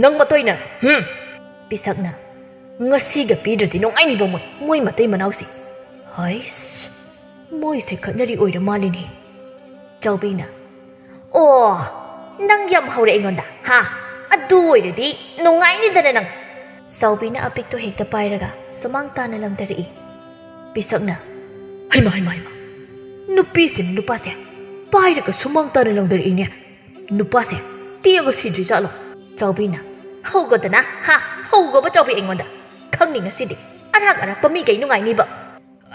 ꯅꯪ ꯃꯇꯣꯏꯅ, ꯍꯨꯝ?" ꯄꯤꯁꯛꯅ, "ꯉꯁꯤꯒ ꯄꯤꯗ꯭ꯔꯗꯤ ꯅꯨꯡꯉꯥꯏꯅꯤꯕ ꯃꯣꯏ, ꯃꯣꯏ ꯃꯇꯩ ꯃꯅꯥꯎꯁꯤ꯫ ꯍꯩꯁ"꯫ ꯃꯣꯏꯁꯦ ꯈꯠꯅꯔꯤ ꯑꯣꯏꯔ ꯃꯥꯜꯂꯤꯅꯦ꯫ ꯆꯥꯎꯕꯤꯅ, "ꯑꯣ, ꯅꯪ ꯌꯥꯝ ꯍꯧꯔꯦ ꯑꯩꯉꯣꯟꯗ, ꯍꯥ? ꯑꯗꯨ ꯑꯣꯏꯔꯗꯤ ꯅꯨꯡꯉꯥꯏꯅꯤꯗꯅ ꯅꯪ꯫" ꯆꯥꯎꯕꯤꯅ ꯑꯄꯤꯛꯇꯣ ꯍꯦꯛꯇ ꯄꯥꯏꯔꯒ ꯁꯨꯃꯥꯡ ꯇꯥꯅ ꯂꯪꯗꯔꯛꯏ꯫ ꯄꯤꯁꯛꯅ, "ꯍꯩꯃꯥ, ꯍꯩꯃꯥ, ꯍꯩꯃꯥ! ꯅꯨꯄꯤꯁꯤꯅ ꯅꯨꯄꯥꯁꯦ ꯄꯥꯏꯔꯒ ꯁꯨꯃꯥꯡ ꯇꯥꯅ ꯂꯪꯗꯔꯛꯏꯅꯦ꯫ ꯅꯨꯄꯥꯁꯦ ꯇꯦꯛꯑꯒ ꯁꯤꯗ꯭ꯔꯤꯖꯥꯠꯂꯣ?" ꯆꯥꯎꯕꯤꯅ, "ꯍꯧꯒꯗꯅ, ꯍꯥ? ꯍꯧꯒꯕ ꯆꯥꯎꯕꯤ ꯑꯩꯉꯣꯟꯗ? ꯈꯪꯅꯤ ꯉꯁꯤꯗꯤ꯫ ꯑꯔꯥꯛ ꯑꯔꯥꯛꯄ ꯃꯤꯈꯩ ꯅꯨꯡꯉꯥꯏꯅꯤꯕ꯫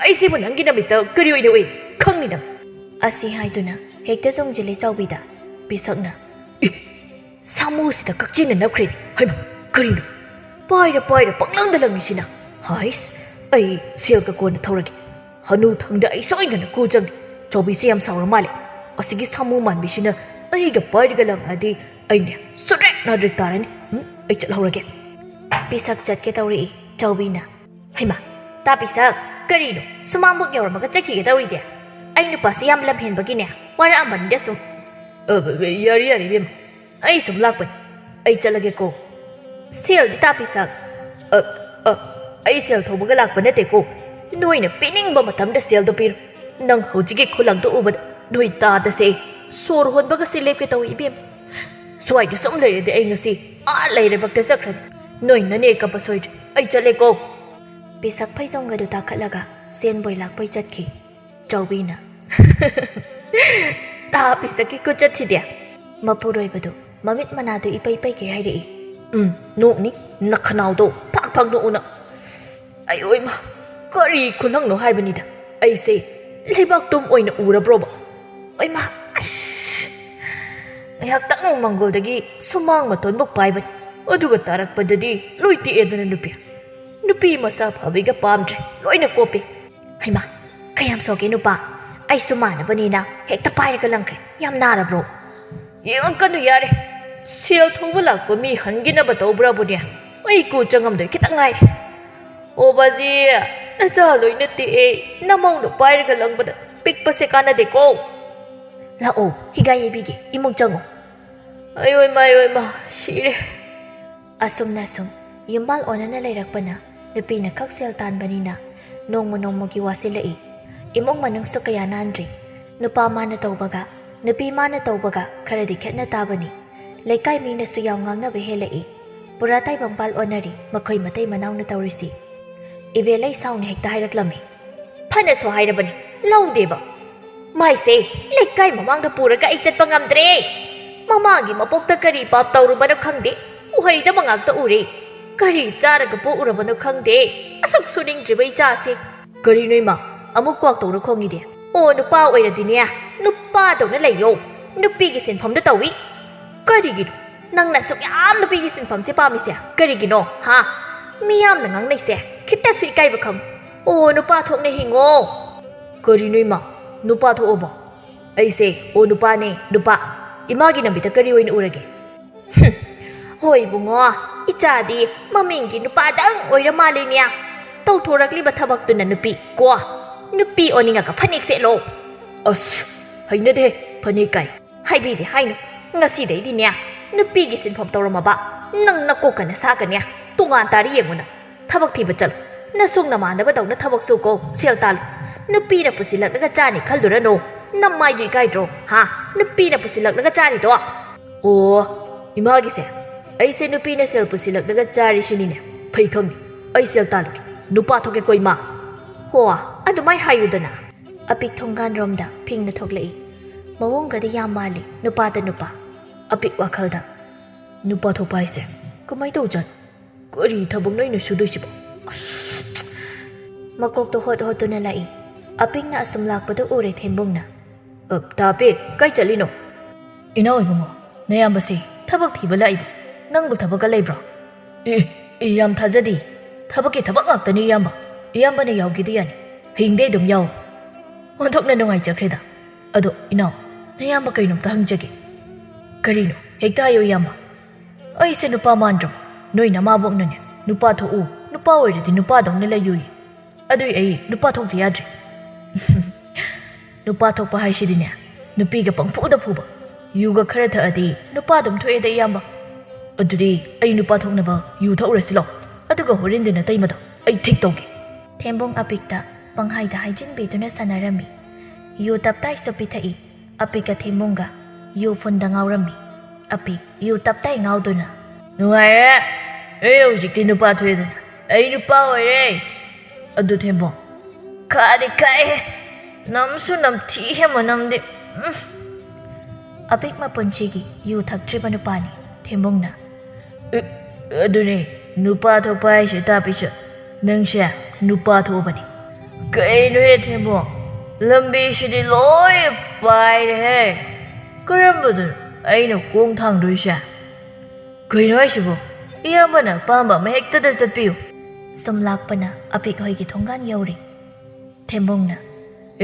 ꯑꯩꯁꯤꯕꯨ ꯅꯪꯒꯤ ꯅꯃꯤꯠꯇ ꯀꯔꯤ ꯑꯣꯏꯅ ꯎꯏ? ꯈꯪꯅꯤ ꯅꯪ꯫" ꯑꯁꯤ ꯍꯥꯏꯗꯨꯅ ꯍꯦꯛꯇ ꯆꯣꯡꯁꯤꯜꯂꯦ ꯆꯥꯎꯕꯤꯗ꯫ ꯄꯤꯁꯛꯅ, "ꯑꯦ! ꯁꯥꯃꯨꯁꯤꯗ ꯀꯛꯆꯦꯡꯅ ꯅꯞꯈ꯭ꯔꯦꯅꯦ꯫ ꯍꯩꯃꯥ, ꯀꯔꯤꯅꯣ? ꯄꯥꯏꯔ ꯄꯥꯏꯔ ꯄꯪꯂꯪꯗ ꯂꯪꯉꯤꯁꯤꯅ꯫ ꯍꯥꯏꯁ, ꯑꯩ ꯁꯦꯜꯒ ꯀꯣꯟꯅ ꯊꯧꯔꯒꯦ꯫ ꯍꯅꯨꯊꯪꯗ ꯑꯩ ꯁꯣꯏꯗꯅ ꯀꯨ ꯆꯪꯉꯤ꯫ ꯆꯥꯎꯕꯤꯁꯦ ꯌꯥꯝ ꯁꯥꯎꯔ ꯃꯥꯜꯂꯦ꯫ ꯑꯁꯤꯒꯤ ꯁꯥꯃꯨ ꯃꯥꯟꯕꯤꯁꯤꯅ ꯑꯩꯒ ꯄꯥꯏꯔꯒ ꯂꯪꯉꯛꯑꯗꯤ ꯑꯩꯅꯦ ꯁꯨꯗ꯭ꯔꯤꯛ ꯅꯥꯗ꯭ꯔꯤꯛ ꯇꯥꯔꯅꯤ꯫ ꯎꯝ, ꯑꯩ ꯆꯠꯍꯧꯔꯒꯦ꯫" ꯄꯤꯁꯛ ꯆꯠꯀꯦ ꯇꯧꯔꯛꯏ ꯆꯥꯎꯕꯤꯅ꯫ "ꯍꯩꯃꯥ, ꯇꯥ ꯄꯤꯁꯛ, ꯀꯔꯤꯅꯣ? ꯁꯨꯃꯥꯡꯕꯨꯛ ꯌꯧꯔꯝꯃꯒ ꯆꯠꯈꯤꯒꯦ ꯇꯧꯔꯤꯗꯤ? ꯑꯩ ꯅꯨꯄꯥꯁꯤ ꯌꯥꯝ ꯂꯝꯍꯦꯟꯕꯒꯤꯅꯦ, ꯋꯥꯔꯛꯑꯝꯕꯅꯤꯗ ꯁꯨꯝ꯫" "ꯑ, ꯌꯥꯔꯦ, ꯌꯥꯔꯦ, ꯏꯕꯦꯝꯃ꯫ ꯑꯩ ꯁꯨꯝ ꯂꯥꯛꯄꯅꯤ꯫ ꯑꯩ ꯆꯠꯂꯒꯦꯀꯣ꯫" "ꯁꯦꯜꯗꯤ ꯇꯥ ꯄꯤꯁꯛ?" "ꯑ, ꯑ, ꯑꯩ ꯁꯦꯜ ꯊꯧꯕꯒ ꯂꯥꯛꯄ ꯅꯠꯇꯦꯀꯣ꯫ ꯅꯣꯏꯅ ꯄꯤꯅꯤꯡꯕ ꯃꯇꯝꯗ ꯁꯦꯜꯗꯣ ꯄꯤꯔꯣ꯫ ꯅꯪ ꯍꯧꯖꯤꯛꯀꯤ ꯈꯨꯂꯪꯗꯣ ꯎꯕꯗ ꯅꯣꯏ ꯇꯥꯗꯁꯦ ꯁꯣꯔ ꯍꯣꯟꯕꯒꯁꯦ ꯂꯦꯞꯀꯦ ꯇꯧꯏ, ꯏꯕꯦꯝꯃ꯫ ꯁ꯭ꯋꯥꯏꯗ ꯁꯨꯝ ꯂꯩꯔꯗꯤ ꯑꯩ ꯉꯁꯤ ꯑꯥ ꯂꯩꯔꯕꯛꯇ ꯆꯠꯈ꯭ꯔꯅꯤ꯫ ꯅꯣꯏ ꯅꯅꯦ ꯀꯞꯄ ꯁꯣꯏꯗ꯭ꯔꯦ꯫ ꯑꯩ ꯆꯠꯂꯦꯀꯣ꯫" ꯄꯤꯁꯛ ꯐꯩꯖꯣꯝꯒꯗꯨ ꯇꯥꯈꯠꯂꯒ ꯁꯦꯟꯕꯣꯏ ꯂꯥꯛꯄꯩ ꯆꯠꯈꯤ꯫ ꯆꯥꯎꯕꯤꯅ, "ꯇꯥ ꯄꯤꯁꯛꯀꯤ ꯈꯨꯆꯠꯁꯤꯗꯤ!" ꯃꯄꯨꯔꯣꯏꯕꯗꯨ ꯃꯃꯤꯠ ꯃꯅꯥꯗꯨ ꯏꯄꯩ ꯄꯩꯒꯩ ꯍꯥꯏꯔꯛꯏ꯫ "ꯎꯝ, ꯅꯣꯛꯅꯤ, ꯅꯈꯅꯥꯎꯗꯣ ꯐꯥꯛ ꯐꯥꯛ ꯅꯣꯛꯎꯅ꯫ ꯑꯩ, ꯑꯣꯏꯃ, ꯀꯔꯤ ꯈꯨꯂꯪꯅꯣ ꯍꯥꯏꯕꯅꯤꯗ? ꯑꯩꯁꯦ ꯂꯩꯕꯥꯛ ꯇꯨꯝ ꯑꯣꯏꯅ ꯎꯔꯕ꯭ꯔꯣꯕ? ꯑꯣꯏꯃ, ꯑꯁ!" ꯉꯥꯏꯍꯥꯛꯇꯪ ꯃꯪꯒꯣꯜꯗꯒꯤ ꯁꯨꯃꯥꯡ ꯃꯇꯣꯟꯕꯨ ꯄꯥꯏꯕꯅꯤ, ꯑꯗꯨꯒ ꯇꯥꯔꯛꯄꯗꯗꯤ ꯂꯣꯏ ꯇꯦꯛꯑꯦꯗꯅ ꯅꯨꯄꯤ꯫ ꯅꯨꯄꯤ ꯃꯁꯥ ꯐꯕꯤꯒ ꯄꯥꯝꯗ꯭ꯔꯦ, ꯂꯣꯏꯅ ꯀꯣꯞꯄꯤ꯫ ꯍꯩꯃꯥ, ꯀꯌꯥꯝ ꯁꯣꯛꯀꯦ ꯅꯨꯄꯥ? ꯑꯩꯁꯨ ꯃꯥꯟꯅꯕꯅꯤꯅ ꯍꯦꯛꯇ ꯄꯥꯏꯔꯒ ꯂꯪꯈ꯭ꯔꯦ꯫ ꯌꯥꯝ ꯅꯥꯔꯕ꯭ꯔꯣ? ꯌꯦꯡꯉꯛꯀꯅꯨ ꯌꯥꯔꯦ꯫ ꯁꯦꯜ ꯊꯧꯕ ꯂꯥꯛꯄ ꯃꯤ ꯍꯟꯈꯤꯅꯕ ꯇꯧꯕ꯭ꯔꯥꯕꯨꯅꯦ? ꯑꯩ ꯀꯨ ꯆꯪꯉꯝꯗꯣꯏ ꯈꯤꯇꯪ ꯉꯥꯏꯔꯦ꯫ ꯑꯣ ꯕꯥꯖꯤ, ꯅꯆꯥ ꯂꯣꯏꯅ ꯇꯦꯛꯑꯦ꯫ ꯅꯃꯧꯅ ꯄꯥꯏꯔꯒ ꯂꯪꯕꯗ ꯄꯤꯛꯄꯁꯦ ꯀꯥꯟꯅꯗꯦꯀꯣ꯫ ꯂꯥꯛꯑꯣ, ꯍꯤꯒꯥꯏ ꯌꯩꯕꯤꯒꯦ, ꯏꯃꯨꯡ ꯆꯪꯉꯣ꯫ ꯑꯌꯣꯏꯃ, ꯑꯌꯣꯏꯃ, ꯁꯤꯔꯦ꯫ ꯑꯁꯨꯝꯅ ꯁꯨꯝ ꯌꯨꯝꯕꯥꯜ ꯑꯣꯟꯅꯅ ꯂꯩꯔꯛꯄꯅ ꯅꯨꯄꯤꯅ ꯈꯛ ꯁꯦꯜ ꯇꯥꯟꯕꯅꯤꯅ ꯅꯣꯡꯃ ꯅꯣꯡꯃꯒꯤ ꯋꯥꯁꯤꯜꯂꯛꯏ꯫ ꯏꯃꯨꯡ ꯃꯅꯨꯡꯁꯨ ꯀꯌꯥ ꯅꯥꯟꯗ꯭ꯔꯤ꯫ ꯅꯨꯄꯥ ꯃꯥꯅ ꯇꯧꯕꯒ ꯅꯨꯄꯤ ꯃꯥꯅ ꯇꯧꯕꯒ ꯈꯔꯗꯤ ꯈꯦꯠꯅ ꯇꯥꯕꯅꯤ꯫ ꯂꯩꯀꯥꯏ ꯃꯤꯅꯁꯨ ꯌꯥꯝ ꯉꯥꯡꯅꯕ ꯍꯦꯜꯂꯛꯏ꯫ ꯄꯨꯔꯥ ꯇꯥꯏꯕꯪꯄꯥꯜ ꯑꯣꯟꯅꯔꯤ ꯃꯈꯣꯏ ꯃꯇꯩ ꯃꯅꯥꯎꯅ ꯇꯧꯔꯤꯁꯤ꯫ ꯏꯕꯦꯜꯂꯩ ꯁꯥꯎꯅ ꯍꯦꯛꯇ ꯍꯥꯏꯔꯛꯂꯝꯃꯤ꯫ ꯐꯅꯁꯨ ꯍꯥꯏꯔꯕꯅꯤ, ꯂꯧꯗꯦꯕ꯫ ꯃꯥꯏꯁꯦ ꯂꯩꯀꯥꯏ ꯃꯃꯥꯡꯗ ꯄꯨꯔꯒ ꯑꯩ ꯆꯠꯄ ꯉꯝꯗ꯭ꯔꯦ꯫ ꯃꯃꯥꯒꯤ ꯃꯄꯣꯛꯇ ꯀꯔꯤ ꯄꯥꯞ ꯇꯧꯔꯨꯕꯅꯣ ꯈꯪꯗꯦ, ꯎꯍꯩꯗꯕ ꯉꯥꯛꯇ ꯎꯔꯦ꯫ ꯀꯔꯤ ꯆꯥꯔꯒ ꯄꯣꯛꯎꯔꯕꯅꯣ ꯈꯪꯗꯦ, ꯑꯁꯨꯛ ꯁꯨꯅꯤꯡꯗ꯭ꯔꯤꯕ ꯏꯆꯥꯁꯦ꯫ ꯀꯔꯤꯅꯣ ꯏꯃꯥ, ꯑꯃꯨꯛ ꯀ꯭ꯋꯥꯛ ꯇꯧꯔ ꯈꯣꯡꯉꯤꯗꯤ? ꯑꯣ, ꯅꯨꯄꯥ ꯑꯣꯏꯔꯗꯤꯅꯦ, ꯅꯨꯄꯥꯗꯧꯅ ꯂꯩꯌꯣ꯫ ꯅꯨꯄꯤꯒꯤ ꯁꯤꯟꯐꯝꯗꯣ ꯇꯧꯏ꯫ ꯀꯔꯤꯒꯤꯅꯣ ꯅꯪꯅ ꯑꯁꯨꯛ ꯌꯥꯝ ꯅꯨꯄꯤꯒꯤ ꯁꯤꯟꯐꯝꯁꯦ ꯄꯥꯝꯃꯤꯁꯦ? ꯀꯔꯤꯒꯤꯅꯣ, ꯍꯥ? ꯃꯤꯌꯥꯝꯅ ꯉꯥꯡꯅꯩꯁꯦ ꯈꯤꯇꯁꯨ ꯏꯀꯥꯏꯕ ꯈꯪꯉꯨ꯫ ꯑꯣ, ꯅꯨꯄꯥ ꯊꯣꯛꯅ ꯍꯤꯡꯉꯣ꯫ ꯀꯔꯤꯅꯣ ꯏꯃꯥ, ꯅꯨꯄꯥ ꯊꯣꯛꯑꯕꯣ? ꯑꯩꯁꯦ ꯑꯣ ꯅꯨꯄꯥꯅꯦ, ꯅꯨꯄꯥ꯫ ꯏꯃꯥꯒꯤ ꯅꯨꯃꯤꯠꯇ ꯀꯔꯤ ꯑꯣꯏꯅ ꯎꯔꯒꯦ? ꯍꯨꯝ, ꯍꯣꯏ ꯏꯕꯨꯡꯉꯣ, ꯏꯆꯥꯗꯤ ꯃꯃꯤꯡꯒꯤ ꯅꯨꯄꯥꯗꯪ ꯑꯣꯏꯔ ꯃꯥꯜꯂꯦꯅꯦ꯫ ꯇꯧꯊꯣꯔꯛꯂꯤꯕ ꯊꯕꯛꯇꯨꯅ ꯅꯨꯄꯤ ꯀꯣ꯫ ꯅꯨꯄꯤ ꯑꯣꯟꯅꯤꯡꯉꯒ ꯐꯅꯦꯛ ꯁꯦꯠꯂꯣ꯫ ꯑꯁ, ꯍꯩꯅꯗꯦ, ꯐꯅꯦꯛ ꯀꯥꯏ꯫ ꯍꯥꯏꯕꯤꯗꯦ ꯍꯥꯏꯅꯨ, ꯉꯁꯤꯗꯩꯗꯤꯅꯦ ꯅꯨꯄꯤꯒꯤ ꯁꯤꯟꯐꯝ ꯇꯧꯔꯝꯃꯕ ꯅꯪ ꯅꯀꯣꯛꯀꯅ ꯁꯥꯒꯅꯦ꯫ ꯇꯣꯉꯥꯟ ꯇꯥꯔꯤ ꯌꯦꯡꯉꯨ ꯅꯪ꯫ ꯊꯕꯛ ꯊꯤꯕ ꯆꯠꯂꯨ꯫ ꯅꯁꯨꯡ ꯅꯃꯥꯟꯅꯕꯗꯧꯅ ꯊꯕꯛ ꯁꯨꯀꯣ, ꯁꯦꯜ ꯇꯥꯜꯂꯨ꯫ ꯅꯨꯄꯤꯅ ꯄꯨꯁꯤꯜꯂꯛꯂꯒ ꯆꯥꯅꯤ ꯈꯜꯂꯨꯔꯅꯨ꯫ ꯅꯃꯥꯏꯗꯨ ꯏꯀꯥꯏꯗ꯭ꯔꯣ, ꯍꯥ? ꯅꯨꯄꯤꯅ ꯄꯨꯁꯤꯜꯂꯛꯂꯒ ꯆꯥꯔꯤꯗꯣ? ꯑꯣ, ꯏꯃꯥꯒꯤꯁꯦ, ꯑꯩꯁꯦ ꯅꯨꯄꯤꯅ ꯁꯦꯜ ꯄꯨꯁꯤꯜꯂꯛꯂꯒ ꯆꯥꯔꯤꯁꯤꯅꯤꯅꯦ꯫ ꯐꯩ ꯈꯪꯉꯤ, ꯑꯩ ꯁꯦꯜ ꯇꯥꯜꯂꯨꯒꯦ, ꯅꯨꯄꯥ ꯊꯣꯛꯀꯦꯀꯣ ꯏꯃꯥ꯫ ꯍꯣ, ꯑꯗꯨꯃꯥꯏ ꯍꯥꯏꯌꯨꯗꯅ꯫ ꯑꯄꯤꯛ ꯊꯣꯡꯒꯥꯟꯔꯣꯝꯗ ꯐꯤꯡꯅ ꯊꯣꯛꯂꯛꯏ꯫ ꯃꯑꯣꯡꯒꯗꯤ ꯌꯥꯝ ꯃꯥꯜꯂꯤ, ꯅꯨꯄꯥꯗ ꯅꯨꯄꯥ꯫ ꯑꯄꯤꯛ ꯋꯥꯈꯜꯗ, ꯅꯨꯄꯥ ꯊꯣꯛꯄ ꯍꯥꯏꯁꯦ ꯀꯃꯥꯏ ꯇꯧꯖꯥꯠꯅꯣ? ꯀꯔꯤ ꯊꯕꯛꯅꯣ ꯑꯩꯅ ꯁꯨꯗꯣꯏꯁꯤꯕꯣ? ꯑꯁ! ꯃꯀꯣꯛꯇꯣ ꯍꯣꯠ ꯍꯣꯠꯇꯨꯅ ꯂꯥꯛꯏ꯫ ꯑꯄꯤꯛꯅ ꯑꯁꯨꯝ ꯂꯥꯛꯄꯗꯨ ꯎꯔꯦ ꯊꯦꯝꯕꯨꯡꯅ꯫ ꯑ, ꯇꯥ ꯑꯄꯤꯛ, ꯀꯥꯏ ꯆꯠꯂꯤꯅꯣ? ꯏꯅꯥꯎ ꯏꯕꯨꯡꯉꯣ, ꯅꯌꯥꯝꯕꯁꯦ ꯊꯕꯛ ꯊꯤꯕ ꯂꯥꯛꯏꯕ꯫ ꯅꯪꯕꯨ ꯊꯕꯛꯀ ꯂꯩꯕ꯭ꯔꯣ? ꯑꯦ, ꯑꯩ ꯌꯥꯝ ꯊꯥꯖꯗꯦ꯫ ꯊꯕꯛꯀꯤ ꯊꯕꯛ ꯉꯥꯛꯇꯅꯤ ꯏꯌꯥꯝꯕ꯫ ꯏꯌꯥꯝꯕꯅ ꯌꯥꯎꯒꯦꯗꯤ ꯌꯥꯅꯤ꯫ ꯍꯌꯦꯡꯗꯩ ꯑꯗꯨꯝ ꯌꯥꯎ꯫ ꯑꯣꯟꯊꯣꯛꯅ ꯅꯨꯡꯉꯥꯏꯖꯈ꯭ꯔꯦꯗ꯫ ꯑꯗꯣ ꯏꯅꯥꯎ, ꯅꯌꯥꯝꯕ ꯀꯩꯅꯣꯝꯇ ꯍꯪꯖꯒꯦ꯫ ꯀꯔꯤꯅꯣ? ꯍꯦꯛꯇ ꯍꯥꯏꯌꯨ ꯏꯌꯥꯝꯕ꯫ ꯑꯩꯁꯦ ꯅꯨꯄꯥ ꯃꯥꯟꯗ꯭ꯔꯕ? ꯅꯣꯏ ꯅꯃꯥꯕꯣꯛꯅꯅꯦ ꯅꯨꯄꯥ ꯊꯣꯛꯎ, ꯅꯨꯄꯥ ꯑꯣꯏꯔꯗꯤ ꯅꯨꯄꯥꯗꯧꯅ ꯂꯩꯌꯨꯏ꯫ ꯑꯗꯨꯏ ꯑꯩ ꯅꯨꯄꯥ ꯊꯣꯛꯇ ꯌꯥꯗ꯭ꯔꯦ꯫ ꯅꯨꯄꯥ ꯊꯣꯛꯄ ꯍꯥꯏꯁꯤꯗꯤꯅꯦ, ꯅꯨꯄꯤꯒ ꯄꯪꯐꯨꯗ ꯐꯨꯕ, ꯌꯨꯒ ꯈꯔ ꯊꯛꯑꯗꯤ ꯅꯨꯄꯥ ꯑꯗꯨꯝ ꯊꯣꯛꯑꯦꯗ ꯏꯌꯥꯝꯕ꯫ ꯑꯗꯨꯗꯤ ꯑꯩ ꯅꯨꯄꯥ ꯊꯣꯛꯅꯕ ꯌꯨ ꯊꯛꯎꯔꯁꯤ ꯂꯥꯎ꯫ ꯑꯗꯨꯒ ꯍꯣꯔꯦꯟꯗꯤ ꯅꯇꯩꯃꯗꯣ ꯑꯩ ꯊꯤꯛ ꯇꯧꯒꯦ꯫ ꯊꯦꯝꯕꯨꯡ ꯑꯄꯤꯛꯇ ꯄꯪꯍꯥꯏꯗ ꯍꯥꯏꯖꯤꯟꯕꯤꯗꯨꯅ ꯁꯥꯟꯅꯔꯝꯃꯤ꯫ ꯌꯨ ꯇꯞꯇꯥꯏꯁꯨ ꯄꯤꯊꯛꯏ꯫ ꯑꯄꯤꯛꯀ ꯊꯦꯝꯕꯨꯡꯒ ꯌꯨ ꯐꯨꯟꯗ ꯉꯥꯎꯔꯝꯃꯤ꯫ ꯑꯄꯤꯛ ꯌꯨ ꯇꯞꯇꯥꯏ ꯉꯥꯎꯗꯨꯅ, "ꯅꯨꯡꯉꯥꯏꯔꯦ, ꯑꯩ ꯍꯧꯖꯤꯛꯇꯤ ꯅꯨꯄꯥ ꯊꯣꯛꯑꯦꯗꯅ, ꯑꯩ ꯅꯨꯄꯥ ꯑꯣꯏꯔꯦ꯫ ꯑꯗꯨ ꯊꯦꯝꯕꯨꯡ, ꯈꯥꯗꯤ ꯈꯥꯏꯍꯦ, ꯅꯝꯁꯨ ꯅꯝꯊꯤꯍꯦ ꯃꯅꯝꯗꯤ꯫ ꯎꯝ꯫" ꯑꯄꯤꯛ ꯃꯄꯨꯟꯁꯤꯒꯤ ꯌꯨ ꯊꯛꯇ꯭ꯔꯤꯕ ꯅꯨꯄꯥꯅꯤ꯫ ꯊꯦꯝꯕꯨꯡꯅ, "ꯑ, ꯑꯗꯨꯅꯦ, ꯅꯨꯄꯥ ꯊꯣꯛꯄ ꯍꯥꯏꯁꯦ ꯇꯥꯛꯄꯤꯁꯦ, ꯅꯪꯁꯦ ꯅꯨꯄꯥ ꯊꯣꯛꯑꯕꯅꯤ꯫ ꯀꯩꯅꯣꯍꯦ ꯊꯦꯝꯕꯨꯡ, ꯂꯝꯕꯤꯁꯤꯗꯤ ꯂꯣꯏ ꯄꯥꯏꯔꯦꯍꯦ꯫ ꯀꯔꯝꯕꯗꯅꯣ ꯑꯩꯅ ꯈꯣꯡ ꯊꯥꯡꯗꯣꯏꯁꯦ? ꯀꯩꯅꯣ ꯍꯥꯏꯁꯤꯕꯣ? ꯏꯌꯥꯝꯕꯅ ꯑꯄꯥꯝꯕ ꯑꯃ ꯍꯦꯛꯇꯗ ꯆꯠꯄꯤꯌꯨ꯫" ꯁꯨꯝ ꯂꯥꯛꯄꯅ ꯑꯄꯤꯛ ꯍꯣꯏꯒꯤ ꯊꯣꯡꯒꯥꯟ ꯌꯧꯔꯦ꯫ ꯊꯦꯝꯕꯨꯡꯅ,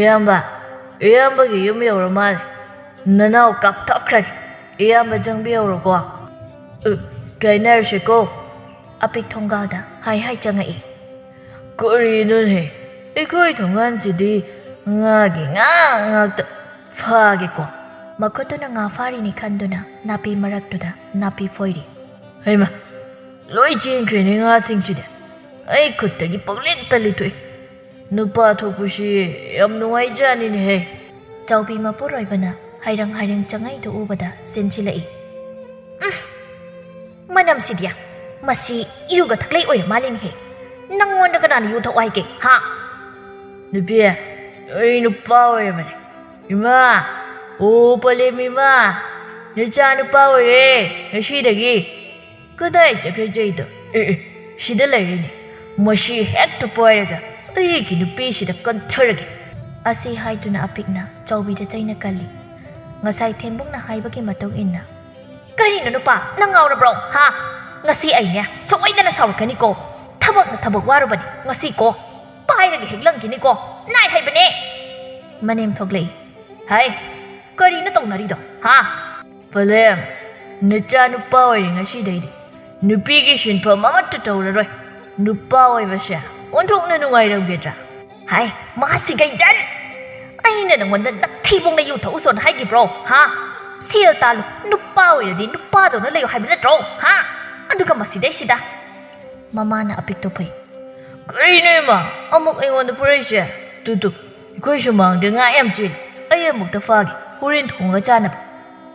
"ꯏꯌꯥꯝꯕ, ꯏꯌꯥꯝꯕꯒꯤ ꯌꯨꯝ ꯌꯧꯔ ꯃꯥꯜꯂꯦ꯫ ꯅꯅꯥꯎ ꯀꯥꯞꯊꯣꯛꯈ꯭ꯔꯒꯦ꯫ ꯏꯌꯥꯝꯕ ꯆꯪꯕꯤꯍꯧꯔꯣꯀꯣ꯫ ꯑ, ꯀꯥꯏꯅꯔꯁꯤꯀꯣ꯫" ꯑꯄꯤꯛ ꯊꯣꯡꯒꯥꯜꯗ ꯍꯥꯏ ꯍꯥꯏ ꯆꯪꯉꯛꯏ꯫ "ꯀꯔꯤꯅꯣꯅꯦ? ꯑꯩꯈꯣꯏ ꯊꯣꯡꯒꯥꯟꯁꯤꯗꯤ ꯉꯥꯒꯤ ꯉꯥ ꯉꯥꯛꯇ꯫ ꯐꯥꯒꯦꯀꯣ꯫" ꯃꯈꯨꯠꯇꯨꯅ ꯉꯥ ꯐꯥꯔꯤꯅꯤ ꯈꯟꯗꯨꯅ ꯅꯥꯄꯤ ꯃꯔꯛꯇꯨꯗ ꯅꯥꯄꯤ ꯐꯣꯏꯔꯤ꯫ "ꯍꯩꯃꯥ, ꯂꯣꯏ ꯆꯦꯟꯈ꯭ꯔꯦꯅꯦ ꯉꯥꯁꯤꯡꯁꯤꯗꯤ꯫ ꯑꯩ ꯈꯨꯠꯇꯒꯤ ꯄꯪꯂꯤꯠꯇ ꯂꯤꯠꯊꯣꯛꯏ꯫ ꯅꯨꯄꯥ ꯊꯣꯛꯄꯁꯤ ꯌꯥꯝ ꯅꯨꯡꯉꯥꯏꯖꯥꯅꯤꯅꯦꯍꯦ꯫" ꯆꯥꯎꯕꯤ ꯃꯄꯨꯔꯣꯏꯕꯅ ꯍꯥꯏꯔꯪ ꯍꯥꯏꯔꯪ ꯆꯪꯉꯛꯏꯗꯨ ꯎꯕꯗ ꯆꯦꯟꯁꯤꯜꯂꯛꯏ꯫ "ꯎꯝ, ꯃꯅꯝꯁꯤꯗꯤ! ꯃꯁꯤ ꯏꯔꯨꯒ ꯊꯛꯂꯩ ꯑꯣꯏꯔ ꯃꯥꯜꯂꯤꯅꯦꯍꯦ꯫ ꯅꯪꯉꯣꯟꯗ ꯀꯅꯥꯅ ꯌꯨ ꯊꯛꯑꯣ ꯍꯥꯏꯒꯦ, ꯍꯥ?" "ꯅꯨꯄꯤ, ꯑꯩ ꯅꯨꯄꯥ ꯑꯣꯏꯔꯕꯅꯦ꯫ ꯏꯃꯥ, ꯑꯣ ꯄꯂꯦꯝ ꯏꯃꯥ, ꯅꯆꯥ ꯅꯨꯄꯥ ꯑꯣꯏꯔꯦ ꯉꯁꯤꯗꯒꯤ꯫ ꯀꯗꯥꯏ ꯆꯠꯈ꯭ꯔꯦ ꯆꯩꯗꯣ? ꯑꯦ, ꯑꯦ, ꯁꯤꯗ ꯂꯩꯔꯦꯅꯦ꯫ ꯃꯁꯤ ꯍꯦꯛꯇ ꯄꯥꯏꯔꯒ ꯑꯩꯒꯤ ꯅꯨꯄꯤꯁꯤꯗ ꯀꯟꯊꯔꯒꯦ꯫" ꯑꯁꯤ ꯍꯥꯏꯗꯨꯅ ꯑꯄꯤꯛꯅ ꯆꯥꯎꯕꯤꯗ ꯆꯩꯅ ꯀꯜꯂꯤ꯫ ꯉꯁꯥꯏ ꯊꯦꯝꯕꯨꯡꯅ ꯍꯥꯏꯕꯒꯤ ꯃꯇꯨꯡ ꯏꯟꯅ, "ꯀꯔꯤꯅꯣ ꯅꯨꯄꯥ, ꯅꯪ ꯉꯥꯎꯔꯕ꯭ꯔꯣ? ꯍꯥ? ꯉꯁꯤ ꯑꯩꯅꯦ ꯁꯣꯏꯗꯅ ꯁꯥꯎꯔꯛꯀꯅꯤꯀꯣ꯫ ꯊꯕꯛꯅ ꯊꯕꯛ ꯋꯥꯔꯨꯕꯅꯤ ꯉꯁꯤꯀꯣ꯫ ꯄꯥꯏꯔꯒ ꯍꯦꯛ ꯂꯪꯈꯤꯅꯤꯀꯣ꯫ ꯅꯥꯏ ꯍꯥꯏꯕꯅꯦ꯫" ꯃꯅꯦꯝ ꯊꯣꯛꯂꯛꯏ꯫ "ꯍꯥꯏ, ꯀꯔꯤꯅꯣ ꯇꯧꯅꯔꯤꯗꯣ? ꯍꯥ?" "ꯄꯂꯦꯝ, ꯅꯆꯥ ꯅꯨꯄꯥ ꯑꯣꯏꯔꯦ ꯉꯁꯤꯗꯩꯗꯤ꯫ ꯅꯨꯄꯤꯒꯤ ꯁꯤꯟꯐꯝ ꯑꯃꯠꯇ ꯇꯧꯔꯔꯣꯏ꯫ ꯅꯨꯄꯥ ꯑꯣꯏꯕꯁꯦ ꯑꯣꯟꯊꯣꯛꯅ ꯅꯨꯡꯉꯥꯏꯔꯝꯒꯗ꯭ꯔꯥ?" "ꯍꯥꯏ, ꯃꯥꯁꯤ ꯒꯩꯖꯟ! ꯑꯩꯅ ꯅꯪꯉꯣꯟꯗ ꯅꯞꯊꯤꯕꯣꯡꯅ ꯌꯨ ꯊꯛꯎꯁꯣꯅ ꯍꯥꯏꯈꯤꯕ꯭ꯔꯣ? ꯍꯥ? ꯁꯦꯜ ꯇꯥꯜꯂꯨ, ꯅꯨꯄꯥ ꯑꯣꯏꯔꯗꯤ ꯅꯨꯄꯥꯗꯧꯅ ꯂꯩꯌꯨ ꯍꯥꯏꯕ ꯅꯠꯇ꯭ꯔꯣ? ꯍꯥ? ꯑꯗꯨꯒ ꯃꯁꯤꯗꯩꯁꯤꯗ!" ꯃꯃꯥꯅ ꯑꯄꯤꯛꯇꯨ ꯐꯨꯏ꯫ "ꯀꯔꯤꯅꯣ ꯏꯃꯥ? ꯑꯃꯨꯛ ꯑꯩꯉꯣꯟꯗ ꯐꯨꯔꯛꯏꯁꯦ? ꯇꯨ, ꯇꯨ, ꯑꯩꯈꯣꯏ ꯁꯨꯃꯥꯡꯗ ꯉꯥ ꯌꯥꯝ ꯆꯦꯜꯂꯤ꯫ ꯑꯩ ꯑꯃꯨꯛꯇ ꯐꯥꯒꯦ, ꯍꯣꯔꯦꯟ ꯊꯣꯡꯉꯒ ꯆꯥꯅꯕ꯫